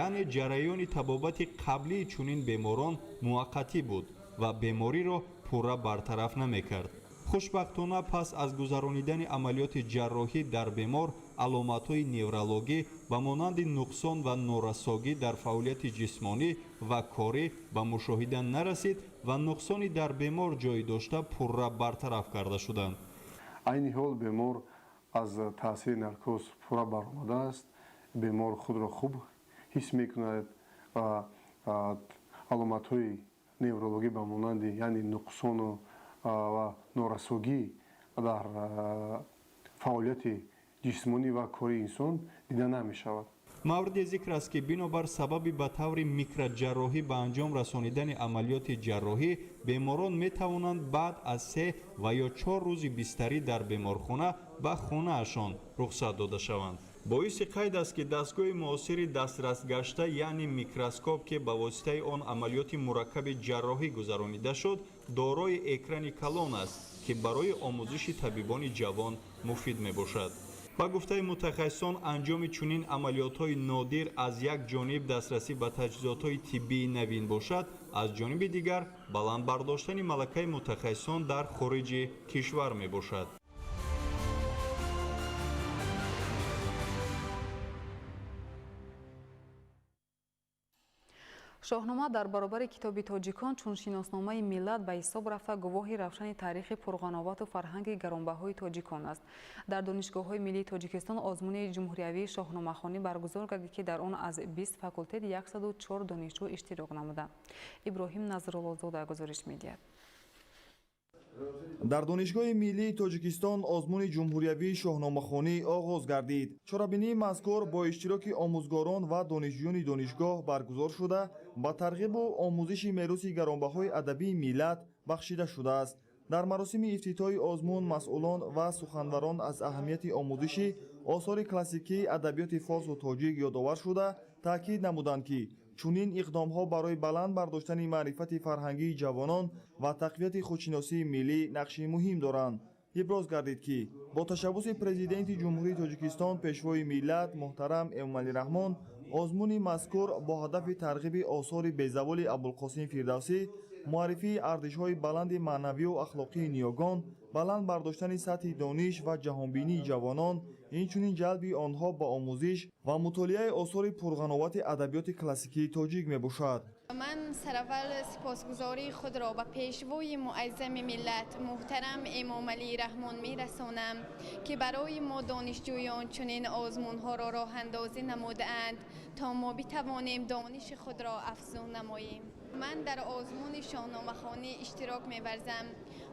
Яъне ҷараёни табобати қаблии чунин беморон муваққатӣ буд ва бемориро пурра бартараф намекард. Хушбахтона, пас аз гузаронидани амалиёти ҷарроҳӣ дар бемор аломатҳои неврологӣ ба монанди нуқсон ва норасогӣ дар фаъолияти ҷисмонӣ ва корӣ ба мушоҳида нарасид ва нуқсони дар бемор ҷой дошта пурра бартараф карда шуданд. Айни ҳол бемор аз таъсири наркоз пурра баромадааст. Бемор худро хуб ҳис мекунад ва аломатҳои неврологӣ ба монанди, яъне нуқсону ва норасогӣ дар Фаъолияти ҷисмонӣ ва кори инсон дида намешавад. Мавриди зикр аст, ки бинобар сабаби ба таври микроҷарроҳӣ ба анҷом расонидани амалиёти ҷарроҳӣ, беморон метавонанд баъд аз 3 ва ё 4 рӯзи бистарӣ дар беморхона ба хонаашон рухсат дода шаванд. Боиси қайд аст, ки дастгоҳи муосири дастрасгашта, яъне микроскоп, ки ба воситаи он амалиёти мураккаби ҷарроҳӣ гузаронида шуд, дорои экрани калон аст, ки барои омӯзиши табибони ҷавон муфид мебошад. Ба гуфтаи мутахассисон, анҷоми чунин амалиётҳои нодир аз як ҷониб дастрасӣ ба таҷҳизотҳои тиббии навин бошад, аз ҷониби дигар баланд бардоштани малакаи мутахассисон дар хориҷи кишвар мебошад. Шоҳнома дар баробари китоби тоҷикон чун шиносномаи миллат ба ҳисоб рафта, гувоҳи равшани таърихи пурғановату фарҳанги гаронбаҳои тоҷикон аст. Дар донишгоҳҳои миллии Тоҷикистон озмуни ҷумҳуриявии шоҳномахонӣ баргузор гардид, ки дар он аз 20 факултет 104 донишҷӯ иштирок намуданд. Иброҳим Назруллозода гузориш медиҳад. Дар Донишгоҳи миллии Тоҷикистон озмуни ҷумҳуриявии шоҳномахонӣ оғоз гардид. Чорабинии мазкур бо иштироки омӯзгорон ва донишҷӯёни донишгоҳ баргузор шуда, ба тарғибу омӯзиши мероси гаронбаҳои адабии миллат бахшида шудааст. Дар маросими ифтитоҳи озмун масъулон ва суханварон аз аҳамияти омӯзиши осори классикии адабиёти форсу тоҷик ёдовар шуда, таъкид намуданд, ки чунин иқдомҳо барои баланд бардоштани маърифати фарҳангии ҷавонон ва тақвияти худшиносии миллӣ нақши муҳим доранд. Иброз гардид, ки бо ташаббуси Президенти Ҷумҳурии Тоҷикистон, Пешвои миллат муҳтарам Эмомалӣ Раҳмон, озмуни мазкур бо ҳадафи тарғиби осори безаволи Абулқосим Фирдавсӣ, муаррифии арзишҳои баланди маънавию ахлоқии ниёгон, баланд бардоштани сатҳи дониш ва ҷаҳонбинии ҷавонон, инчунин ҷалби онҳо ба омӯзиш ва мутолиаи осори пурғановати адабиёти классикии тоҷик мебошад. Ман сараввал сипосгузории худро ба пешвои муаззами миллат муҳтарам Эмомалӣ Раҳмон мерасонам, ки барои мо донишҷӯён чунин озмунҳоро роҳандозӣ намудаанд, то мо битавонем дониши худро афзун намоем. Ман дар озмуни шоҳномахонӣ иштирок меварзам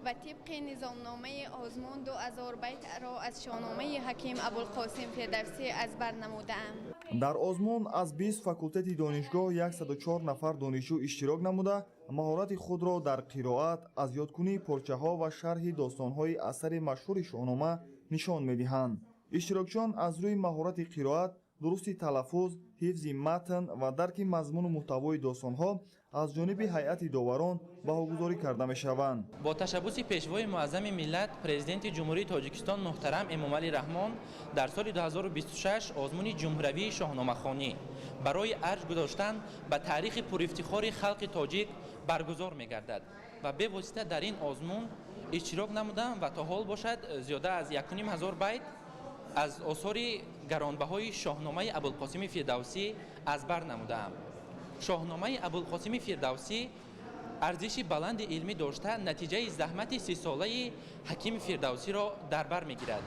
ва тибқи низомномаи озмун 2000 байтро аз шоҳномаи ҳаким Абулқосим Фирдавсӣ аз бар намудаам. Дар озмун аз 20 факултети донишгоҳ 104 нафар донишҷӯ иштирок намуда, маҳорати худро дар қироат, аз ёдкунии порчаҳо ва шарҳи достонҳои асари машҳури шоҳнома нишон медиҳанд. Иштирокчиён аз рӯи маҳорати қироат, дурусти талаффуз, ҳифзи матн ва дарки мазмуну муҳтавои достонҳо аз ҷониби ҳайати доварон баҳогузорӣ карда мешаванд. Бо ташаббуси пешвои муаззами миллат, Президенти Ҷумҳурии Тоҷикистон муҳтарам Эмомалӣ Раҳмон дар соли 2026 озмуни ҷумҳуриявии шоҳномахонӣ барои арҷ гузоштан ба таърихи пурифтихори халқи тоҷик баргузор мегардад ва бевосита дар ин озмун иштирок намудам ва то ҳол бошад зиёда аз 1500 байт аз осори гаронбаҳои шоҳномаи Абулқосими Фирдавсӣ аз бар намудаам. Шоҳномаи Абулқосими Фирдавсӣ арзиши баланди илмӣ дошта, натиҷаи заҳмати 30-солаи ҳакими Фирдавсиро дар бар мегирад.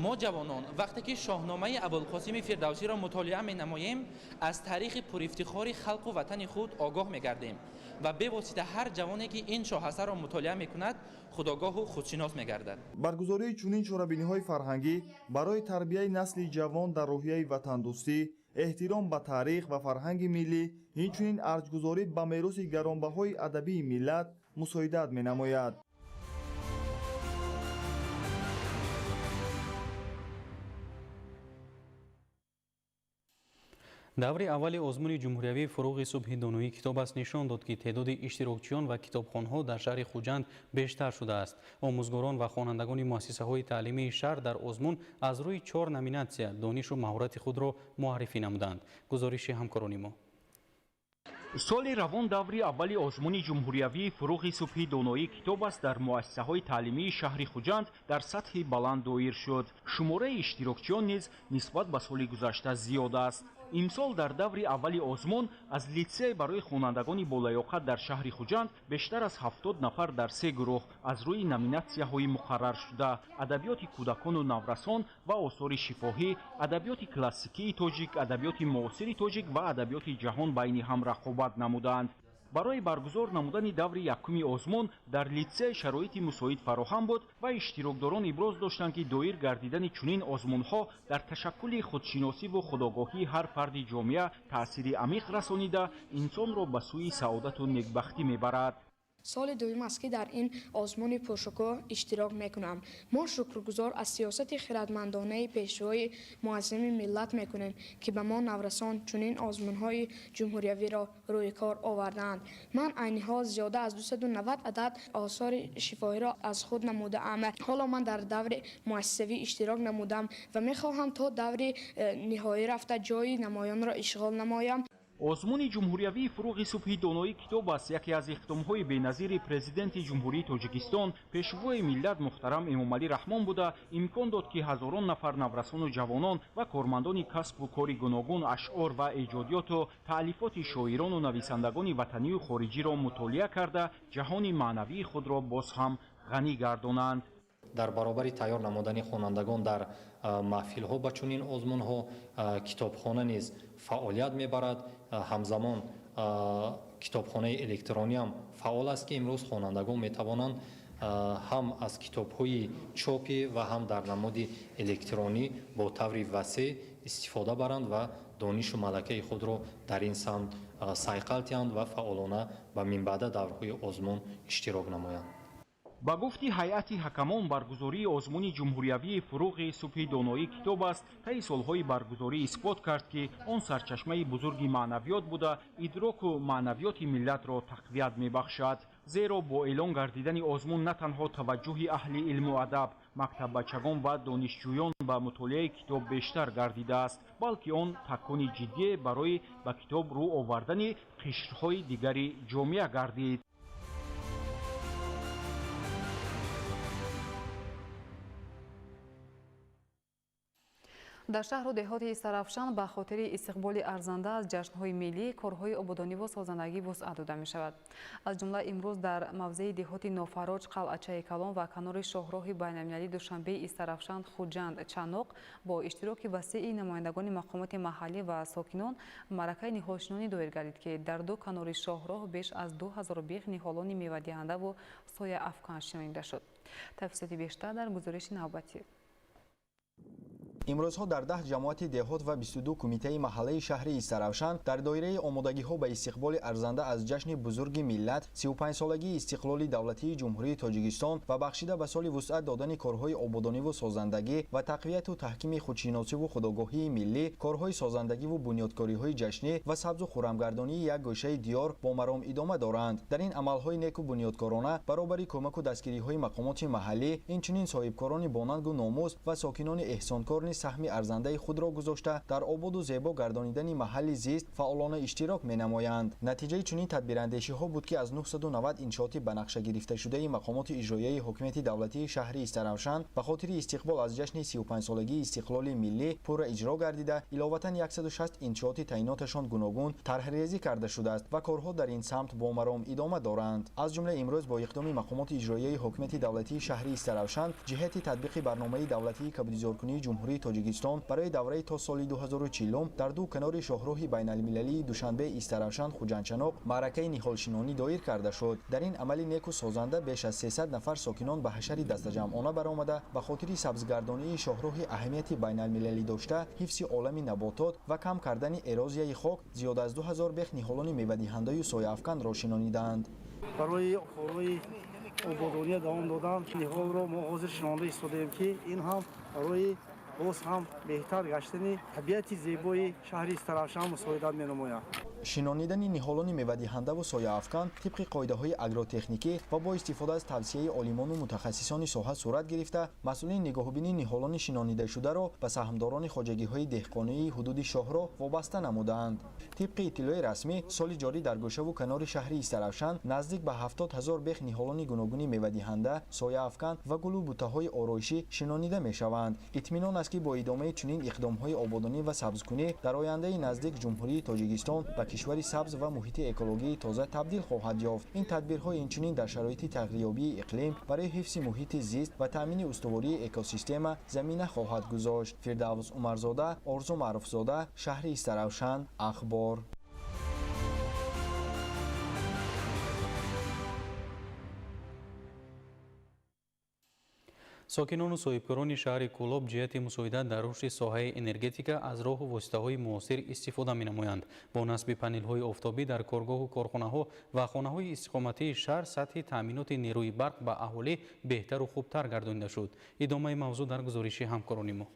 Мо ҷавонон вақте ки шоҳномаи Абулқосими Фирдавсиро мутолиа менамоем, аз таърихи пурифтихори халқу ватани худ огоҳ мегардем ва бевосита ҳар ҷавоне ки ин шоҳасарро мутолиа мекунад, худогоҳу худшинос мегардад. Баргузории чунин чорабиниҳои фарҳангӣ барои тарбияи насли ҷавон дар рӯҳияи ватандӯстӣ, эҳтиром ба таърих ва фарҳанги миллӣ, инчунин арҷгузорӣ ба мероси гаронбаҳои адабии миллат мусоидат менамояд. Даври аввали озмуни ҷумҳуриявии фуруғи субҳи доноӣ китоб аст нишон дод, ки теъдоди иштирокчиён ва китобхонҳо дар шаҳри Хуҷанд бештар шудааст. Омӯзгорон ва хонандагони муассисаҳои таълимии шаҳр дар озмун аз рӯи 4 номинатсия донишу маҳорати худро муаррифӣ намуданд. Гузориши ҳамкорони мо. Соли равон даври аввали озмуни ҷумҳуриявии фуруғи субҳи доноӣ китоб аст дар муассисаҳои таълимии шаҳри Хуҷанд дар сатҳи баланд доир шуд. Шумораи иштирокчиён низ нисбат ба соли гузашта зиёд аст. Имсол дар даври аввали озмун аз литсей барои хонандагони болаёқат дар шаҳри Хуҷанд бештар аз 70 нафар дар 3 гурӯҳ аз рӯи номинатсияҳои муқарраршуда адабиёти кӯдакону наврасон ва осори шифоҳӣ, адабиёти классикии тоҷик, адабиёти муосири тоҷик ва адабиёти ҷаҳон байни ҳам рақобат намуданд. Барои баргузор намудани даври якуми озмун дар литсей шароити мусоид фароҳам буд ва иштирокдорон иброз доштанд, ки доир гардидани чунин озмунҳо дар ташаккули худшиносиву худогоҳии ҳар фарди ҷомеа таъсири амиқ расонида, инсонро ба сӯи саодату некбахтӣ мебарад. Соли дуюм аст, ки дар ин озмуни пуршукӯҳ иштирок мекунам. Мо шукргузор аз сиёсати хирадмандонаи Пешвои Муаззами миллат мекунем, ки ба мо наврасон чунин озмунҳои ҷумҳуриявиро рӯи кор овардаанд. Ман айни ҳол зиёда аз 290 адад осори шифоҳиро аз худ намудаам. Ҳоло ман дар даври муассисавӣ иштирок намудам ва мехоҳам то даври ниҳоӣ рафта ҷойи намоёнро ишғол намоям. Озмуни ҷумҳуриявии «Фурӯғи субҳи доноӣ китоб аст» яке аз иқдомҳои беназири Президенти Ҷумҳурии Тоҷикистон, Пешвои миллат муҳтарам Эмомалӣ Раҳмон буда, имкон дод, ки ҳазорон нафар наврасону ҷавонон ва кормандони касбу кори гуногун ашъор ва эҷодиёту таълифоти шоирону нависандагони ватанию хориҷиро мутолиа карда, ҷаҳони маънавии худро боз ҳам ғанӣ гардонанд. Дар баробари тайёр намудани хонандагон дар маҳфилҳо ба чунин озмунҳо, китобхона низ фаъолият мебарад. Ҳамзамон китобхонаи электронӣ ҳам фаъол аст, ки имрӯз хонандагон метавонанд ҳам аз китобҳои чопӣ ва ҳам дар намуди электронӣ бо таври васеъ истифода баранд ва донишу малакаи худро дар ин самт сайқал диҳанд ва фаъолона ба минбаъда даврҳои озмун иштирок намоянд. Ба гуфти ҳайати ҳакамон, баргузории озмуни ҷумҳуриявии «Фурӯғи субҳи доноӣ китоб аст» таи солҳои баргузорӣ исбот кард, ки он сарчашмаи бузурги маънавиёт буда, идроку маънавиёти миллатро тақвият мебахшад. Зеро бо эълон гардидани озмун на танҳо таваҷҷӯҳи аҳли илму адаб, мактаббачагон ва донишҷӯён ба мутолиаи китоб бештар гардидааст, балки он такони ҷиддие барои ба китоб рӯ овардани қишрҳои дигари ҷомеа гардид. Дар шаҳру деҳоти Истаравшан ба хотири истиқболи арзанда аз ҷашнҳои миллӣ корҳои ободониву созандагӣ вусъат дода мешавад. Аз ҷумла имрӯз дар мавзеи деҳоти Нофароҷ, Қалъачаи Калон ва канори шоҳроҳи байналмилалии Душанбеи Истаравшан, Хуҷанд, Чаноқ бо иштироки васеи намояндагони мақомоти маҳаллӣ ва сокинон маъракаи ниҳолшинонӣ доир гардид, ки дар ду канори шоҳроҳ беш аз 2000 бех ниҳолони мевадиҳандаву сояафкан шинонида шуд. Тафсилоти бештар дар гузориши навбатӣ. Имрӯзҳо дар 10 ҷамоати деҳот ва 22 кумитаи маҳаллаи шаҳри Истаравшан дар доираи омодагиҳо ба истиқболи арзанда аз ҷашни бузурги миллат, 35-солагии истиқлоли давлатии Ҷумҳурии Тоҷикистон ва бахшида ба соли вусъат додани корҳои ободониву созандагӣ ва тақвияту таҳкими худшиносиву худогоҳии миллӣ, корҳои созандагиву бунёдкориҳои ҷашнӣ ва сабзу хуррамгардонии як гӯшаи диёр бо маром идома доранд. Дар ин амалҳои неку бунёдкорона баробари кӯмаку дастгириҳои мақомоти маҳаллӣ, инчунин соҳибкорони бонангу номус ва сокинони эҳсонкор низ саҳми арзандаи худро гузошта, дар ободу зебо гардонидани маҳалли зист фаъолона иштирок менамоянд. Натиҷаи чунин тадбирандешиҳо буд, ки аз 990 иншооти ба нақша гирифташудаи мақомоти иҷроияи ҳокимияти давлатии шаҳри Истаравшан ба хотири истиқбол аз ҷашни 35-солагии истиқлоли миллӣ пурра иҷро гардида, иловатан 160 иншооти таъиноташон гуногун тарҳрезӣ карда шудааст ва корҳо дар ин самт бо маром идома доранд. Аз ҷумла имрӯз бо иқдоми мақомоти иҷроияи ҳокимияти давлатии шаҳри Истаравшан ҷиҳати татбиқи барномаи давлатии кабудизоркунии Ҷумҳурии Тоҷикистон барои давраи то соли 2040 дар ду канори шоҳроҳи байналмилалии Душанбе Истаравшан Хуҷандчаноқ маъракаи ниҳолшинонӣ доир карда шуд. Дар ин амали неку созанда беш аз 300 нафар сокинон ба ҳашари дастаҷамъона баромада, ба хотири сабзгардонии шоҳроҳи аҳамияти байналмилалӣ дошта, ҳифзи олами наботот ва кам кардани эрозияи хок зиёда аз 2000 бех ниҳолони мевадиҳандаю сояафканро шинонидаанд. Барои корҳои ободония давом додан ниҳолро мо ҳозир шинонда истодаем, ки ин ҳам барои боз ҳам беҳтар гаштани табиати зебои шаҳри Истаравшан мусоидат менамояд. Шинонидани ниҳолони мевадиҳандаву сояафкан тибқи қоидаҳои агротехникӣ ва бо истифода аз тавсияи олимону мутахассисони соҳа сурат гирифта, масъулини нигоҳубини ниҳолони шинонидашударо ба саҳмдорони хоҷагиҳои деҳқонии ҳудуди шоҳроҳ вобаста намудаанд. Тибқи иттилои расмӣ, соли ҷорӣ дар гӯшаву канори шаҳри Истаравшан наздик ба 70 ҳазор бех ниҳолони гуногуни мевадиҳанда, сояафкан ва гулу бутаҳои ороишӣ шинонида мешаванд. Итминон аст, ки бо идомаи чунин иқдомҳои ободонӣ ва сабзкунӣ дар ояндаи наздик Ҷумҳурии Тоҷикистон ба кишвари сабз ва муҳити экологии тоза табдил хоҳад ёфт. Ин тадбирҳо инчунин дар шароити тағйирёбии иқлим барои ҳифзи муҳити зист ва таъмини устувории экосистема замина хоҳад гузошт. Фирдавс Умарзода, Орзу Маъруфзода, шаҳри Истаравшан, Ахбор. Сокинону соҳибкорони шаҳри Кӯлоб ҷиҳати мусоидат дар рушди соҳаи энергетика аз роҳу воситаҳои муосир истифода менамоянд. Бо насби панелҳои офтобӣ дар коргоҳу корхонаҳо ва хонаҳои истиқоматии шаҳр сатҳи таъминоти нерӯи барқ ба аҳолӣ беҳтару хубтар гардонида шуд. Идомаи мавзӯъ дар гузориши ҳамкорони мо.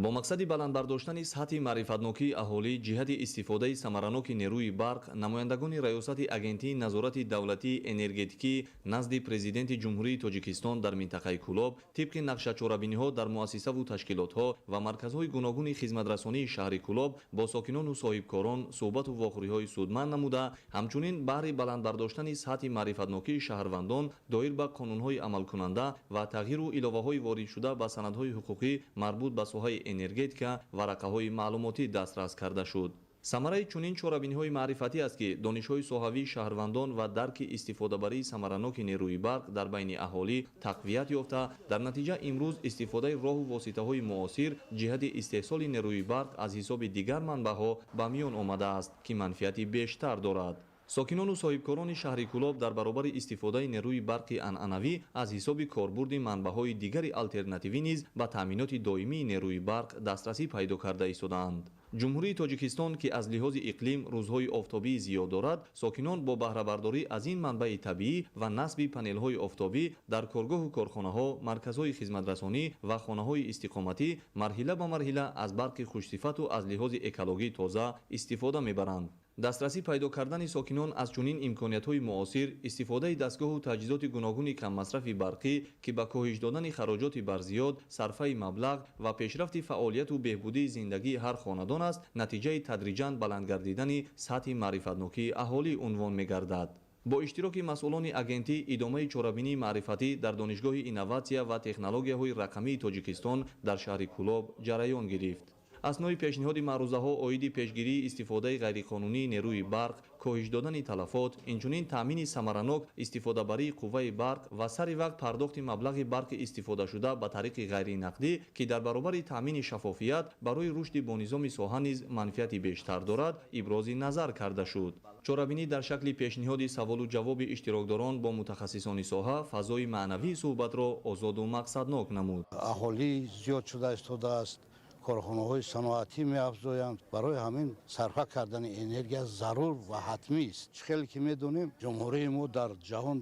Бо мақсади баланд бардоштани сатҳи маърифатнокии аҳолӣ ҷиҳати истифодаи самараноки нерӯи барқ, намояндагони Раёсати Агентии назорати давлатии энергетикӣ назди Президенти Ҷумҳурии Тоҷикистон дар минтақаи Кӯлоб тибқи нақшачорабиниҳо дар муассисаву ташкилотҳо ва марказҳои гуногуни хизматрасонии шаҳри Кӯлоб бо сокинону соҳибкорон суҳбату вохӯриҳои судманд намуда, ҳамчунин баҳри баланд бардоштани сатҳи маърифатнокии шаҳрвандон доир ба қонунҳои амалкунанда ва тағйиру иловаҳои воридшуда ба санадҳои ҳуқуқӣ марбут ба соҳаи энергетика варақаҳои маълумотӣ дастрас карда шуд. Самараи чунин чорабиниҳои маърифатӣ аст, ки донишҳои соҳавии шаҳрвандон ва дарки истифодабарии самараноки нерӯи барқ дар байни аҳолӣ тақвият ёфта, дар натиҷа имрӯз истифодаи роҳу воситаҳои муосир ҷиҳати истеҳсоли нерӯи барқ аз ҳисоби дигар манбаъҳо ба миён омадааст, ки манфиати бештар дорад. Сокинону соҳибкорони шаҳри Кӯлоб дар баробари истифодаи нерӯи барқи анъанавӣ аз ҳисоби корбурди манбаъҳои дигари алтернативӣ низ ба таъминоти доимии нерӯи барқ дастрасӣ пайдо карда истодаанд. Ҷумҳурии Тоҷикистон, ки аз лиҳози иқлим рӯзҳои офтобии зиёд дорад, сокинон бо баҳрабардорӣ аз ин манбаи табиӣ ва насби панелҳои офтобӣ дар коргоҳу корхонаҳо, марказҳои хизматрасонӣ ва хонаҳои истиқоматӣ марҳила ба марҳила аз барқи хушсифату аз лиҳози экологӣ тоза истифода мебаранд. Дастрасӣ пайдо кардани сокинон аз чунин имкониятҳои муосир, истифодаи дастгоҳу таҷҳизоти гуногуни каммасрафи барқӣ, ки ба коҳиш додани хароҷоти барзиёд, сарфаи маблағ ва пешрафти фаъолияту беҳбудии зиндагии ҳар хонадон аст, натиҷаи тадриҷан баланд гардидани сатҳи маърифатнокии аҳолӣ унвон мегардад. Бо иштироки масъулони агентӣ идомаи чорабинии маърифатӣ дар Донишгоҳи инноватсия ва технологияҳои рақамии Тоҷикистон дар шаҳри Кӯлоб ҷараён гирифт. Аснои пешниҳоди маърузаҳо оиди пешгирии истифодаи ғайриқонунии нерӯи барқ, коҳиш додани талафот, инчунин таъмини самаранок истифодабарии қувваи барқ ва сари вақт пардохти маблағи барқи истифодашуда ба тариқи ғайринақдӣ, ки дар баробари таъмини шаффофият барои рушди бонизоми соҳа низ манфиати бештар дорад, ибрози назар карда шуд. Чорабинӣ дар шакли пешниҳоди саволу ҷавоби иштирокдорон бо мутахассисони соҳа фазои маънавии суҳбатро озоду мақсаднок намуд. Аҳолӣ зиёд шуда истодааст, корхонаҳои саноатӣ меафзоянд. Барои ҳамин сарфа кардани энергия зарур ва ҳатмӣ аст. Чӣ хеле ки медонем, ҷумҳурии мо дар ҷаҳон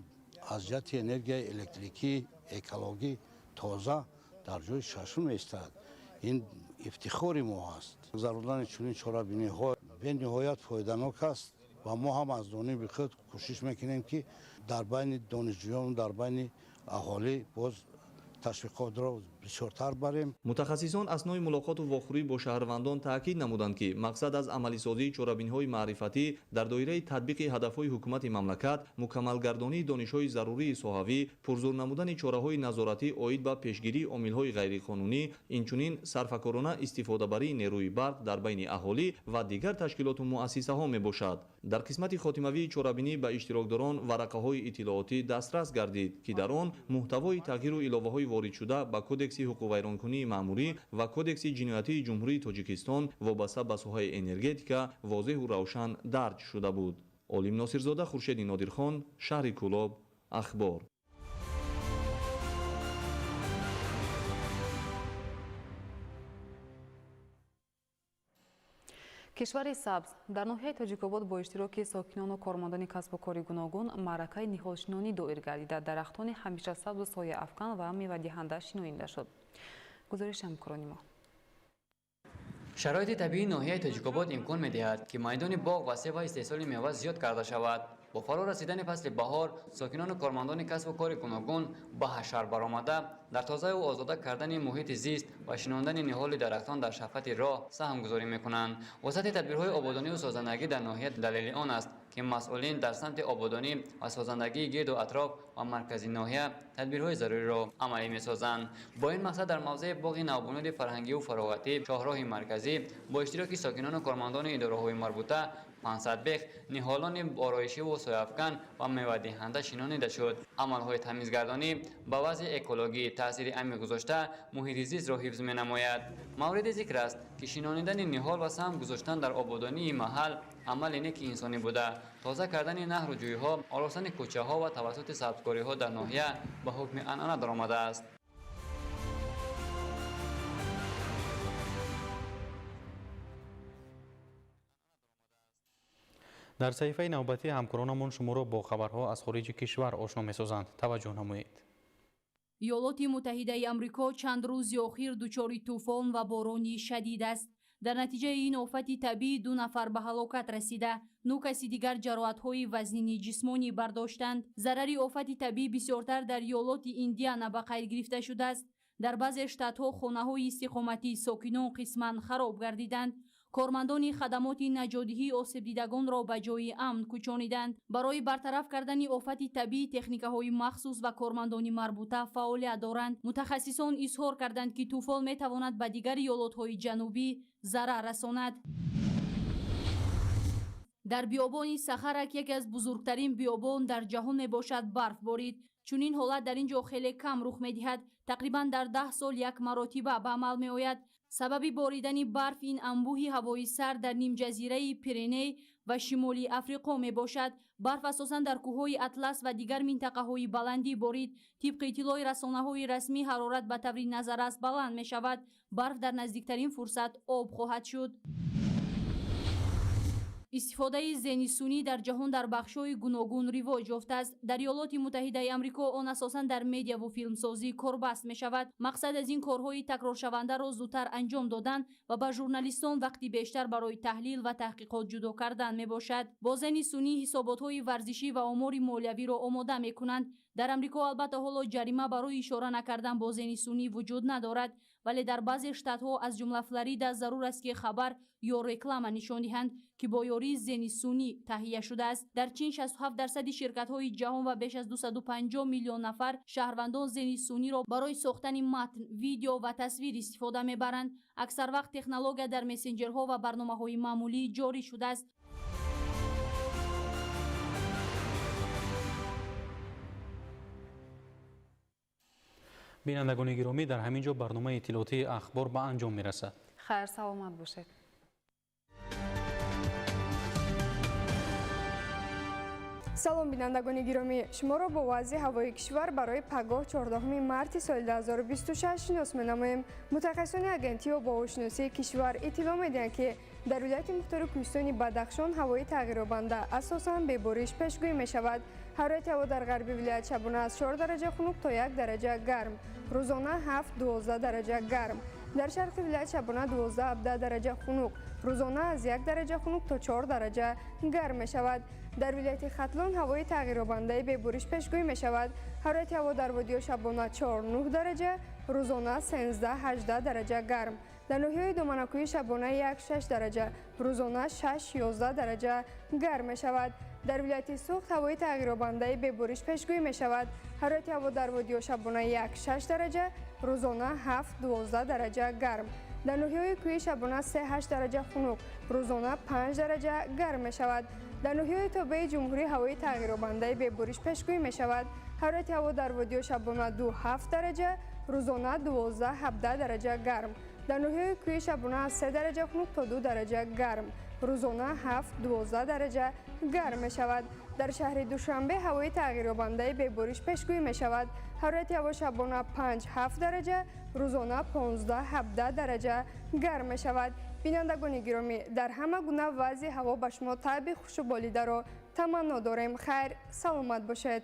аз ҷиҳати энергияи электрикӣ, экологӣ тоза дар ҷои шашум меистад. Ин ифтихори мо аст. Гузарондани чунин чорабиниҳо бениҳоят фоиданок аст ва мо ҳам аз ҷониби худ кӯшиш мекунем, ки дар байни донишҷӯён, дар байни аҳолӣ боз ташвиқотро бисёртар барем. Мутахассисон аснои мулоқоту вохӯрӣ бо шаҳрвандон таъкид намуданд, ки мақсад аз амалисозии чорабиниҳои маърифатӣ дар доираи татбиқи ҳадафҳои ҳукумати мамлакат, мукаммалгардонии донишҳои зарурии соҳавӣ, пурзур намудани чораҳои назоратӣ оид ба пешгирии омилҳои ғайриқонунӣ, инчунин сарфакорона истифодабарии нерӯи барқ дар байни аҳолӣ ва дигар ташкилоту муассисаҳо мебошад. Дар қисмати хотимавии чорабинӣ ба иштирокдорон варақаҳои иттилоотӣ дастрас гардид, ки дар он муҳтавои тағйиру иловаҳои воридшуда ба Кодекси ҳуқуқвайронкунии маъмурӣ ва Кодекси ҷиноятии Ҷумҳурии Тоҷикистон вобаста ба соҳаи энергетика возеҳу равшан дарҷ шуда буд. Олим Носирзода, Хуршеди Нодирхон, шаҳри Кӯлоб, Ахбор. Кишвари сабз. Дар ноҳияи Тоҷикобод бо иштироки сокинону кормандони касбу кори гуногун маъракаи ниҳолшинонӣ доир гардида, дарахтони ҳамешасабзу сояафкан ва мевадиҳанда шинонида шуд. Гузориши ҳамкорони мо. Шароити табиии ноҳияи Тоҷикобод имкон медиҳад, ки майдони боғ васеъ ва истеҳсоли мева зиёд карда шавад. Бо фаро расидани фасли баҳор, сокинону кормандони касбу кори гуногун ба ҳашар баромада, дар тозаю озода кардани муҳити зист ва шинондани ниҳоли дарахтон дар шафати роҳ саҳмгузорӣ мекунанд. Вусъати тадбирҳои ободонию созандагӣ дар ноҳия далели он аст, ки масъулин дар самти ободонӣ ва созандагии гирду атроф ва маркази ноҳия тадбирҳои заруриро амалӣ месозанд. Бо ин мақсад дар мавзеи боғи навбунёди фарҳангию фароғатӣ шоҳроҳи марказӣ бо иштироки сокинону кормандони идораҳои марбута 500 бех ниҳолони ороишиву сояафкан ва мевадиҳанда шинонида шуд. Амалҳои тамизгардонӣ ба вазъи экологӣ таъсири амиқ гузошта, муҳити зистро ҳифз менамояд. Мавриди зикр аст, ки шинонидани ниҳол ва саҳм гузоштан дар ободонии маҳал амали неки инсонӣ буда, тоза кардани наҳру ҷӯйҳо, оростани кӯчаҳо ва тавассути сабзкориҳо дар ноҳия ба ҳукми анъана даромадааст. Дар саҳифаи навбатӣ ҳамкоронамон шуморо бо хабарҳо аз хориҷи кишвар ошно месозанд. Таваҷҷӯҳ намоед. Иёлоти Муттаҳидаи Амрико чанд рӯзи охир дучори тӯфон ва борони шадид аст. Дар натиҷаи ин офати табиӣ 2 нафар ба ҳалокат расида, 9 каси дигар ҷароҳатҳои вазнини ҷисмонӣ бардоштанд. Зарари офати табиӣ бисёртар дар иёлоти Индиана ба қайд гирифта шудааст. Дар баъзе штатҳо хонаҳои истиқоматии сокинон қисман хароб гардиданд. Кормандони хадамоти наҷотдиҳии осебдидагонро ба ҷои амн кӯчониданд. Барои бартараф кардани офати табиӣ техникаҳои махсус ва кормандони марбута фаъолият доранд. Мутахассисон изҳор карданд, ки тӯфон метавонад ба дигар иёлотҳои ҷанубӣ зарар расонад. Дар биёбони Сахара, ки яке аз бузургтарин биёбон дар ҷаҳон мебошад, барф борид. Чунин ҳолат дар ин ҷо хеле кам рух медиҳад. Тақрибан дар 10 сол як маротиба ба амал меояд. Сабаби боридани барф ин анбӯҳи ҳавои сард дар нимҷазираи Пиреней ва шимоли Африқо мебошад. Барф асосан дар кӯҳҳои Атлас ва дигар минтақаҳои баландӣ борид. Тибқи иттилои расонаҳои расмӣ, ҳарорат ба таври назаррас баланд мешавад. Барф дар наздиктарин фурсат об хоҳад шуд. Истифодаи зеҳни сунъӣ дар ҷаҳон дар бахшҳои гуногун ривоҷ ёфтааст. Дар Иёлоти Муттаҳидаи Амрико он асосан дар медиаву филмсозӣ корбаст мешавад. Мақсад аз ин корҳои такроршавандаро зудтар анҷом додан ва ба журналистон вақти бештар барои таҳлил ва таҳқиқот ҷудо кардан мебошад. Бо зеҳни сунъӣ ҳисоботҳои варзишӣ ва омори молиявиро омода мекунанд. Дар Амрико албатта ҳоло ҷарима барои ишора накардан бо зеҳни сунъӣ вуҷуд надорад, вале дар баъзе штатҳо аз ҷумла Флорида зарур аст, ки хабар ё реклама нишон диҳанд, ки бо ёрии зеҳни сунъӣ таҳия шудааст. Дар Чин 67% ширкатҳои ҷаҳон ва беш аз 250 миллион нафар шаҳрвандон зеҳни сунъиро барои сохтани матн, видео ва тасвир истифода мебаранд. Аксар вақт технология дар мессенҷерҳо ва барномаҳои маъмулӣ ҷорӣ шудааст. Бинандагони гиромӣ, дар ҳамин ҷо барномаи иттилоотии ахбор ба анҷом мерасад. Хайр, саломат бошед. Салом, бинандагони гиромӣ, шуморо бо вазъи ҳавои кишвар барои пагоҳ 14 марти соли 2026 шинос менамоем. Мутахассисони агентии обоҳавошиносии кишвар иттилоъ медиҳанд, ки дар вилояти мухтори кӯҳистони Бадахшон ҳавои тағйирёбанда асосан бебориш пешгӯӣ мешавад. Ҳарорати ҳаво дар ғарби вилоят шабона аз 4 дараҷа хунук то 1 дараҷа гарм, рӯзона 7-12 дараҷа гарм. Дар шарқи вилоят шабона 12-17 дараҷа хунук, рӯзона аз 1 дараҷа хунук то 4 дараҷа гарм мешавад. Дар вилояти Хатлон ҳавои тағйирёбандаи бебориш пешгӯӣ мешавад. Ҳарорати ҳаво дар водиҳо шабона 4-9 дараҷа, рӯзона 13-18 дараҷа гарм. Дар ноҳияҳои доманакӯҳӣ шабона 1-6 дараҷа, рӯзона 6-11 дараҷа гарм мешавад. Дар вилояти Суғд ҳавои тағйирёбандаи бебориш пешгӯӣ мешавад. Ҳарорати ҳаво дар водиҳо шабона 1-6 дараҷа, рӯзона 7-12 дараҷа гарм. Дар ноҳияҳои кӯҳӣ шабона 3-8 дараҷа хунук, рӯзона 5 дараҷа гарм мешавад. Дар ноҳияҳои тобеи ҷумҳурӣ ҳавои тағйирёбандаи бебориш пешгӯӣ мешавад. Ҳарорати ҳаво дар водиҳо шабона 2-7 дараҷа, рӯзона 12-17 дараҷа гарм. Дар ноҳияҳои кӯҳӣ шабона аз 3 дараҷа хунук то 2 дараҷа гарм, рӯзона 7-12 дараҷа гарм мешавад. Дар шаҳри Душанбе ҳавои тағйирёбандаи бебориш пешгӯӣ мешавад. Ҳарорати ҳаво шабона 5-7 дараҷа, рӯзона 15-17 дараҷа гарм мешавад. Бинандагони гиромӣ, дар ҳама гуна вазъи ҳаво ба шумо табъи хушу болидаро таманно дорем. Хайр, саломат бошед.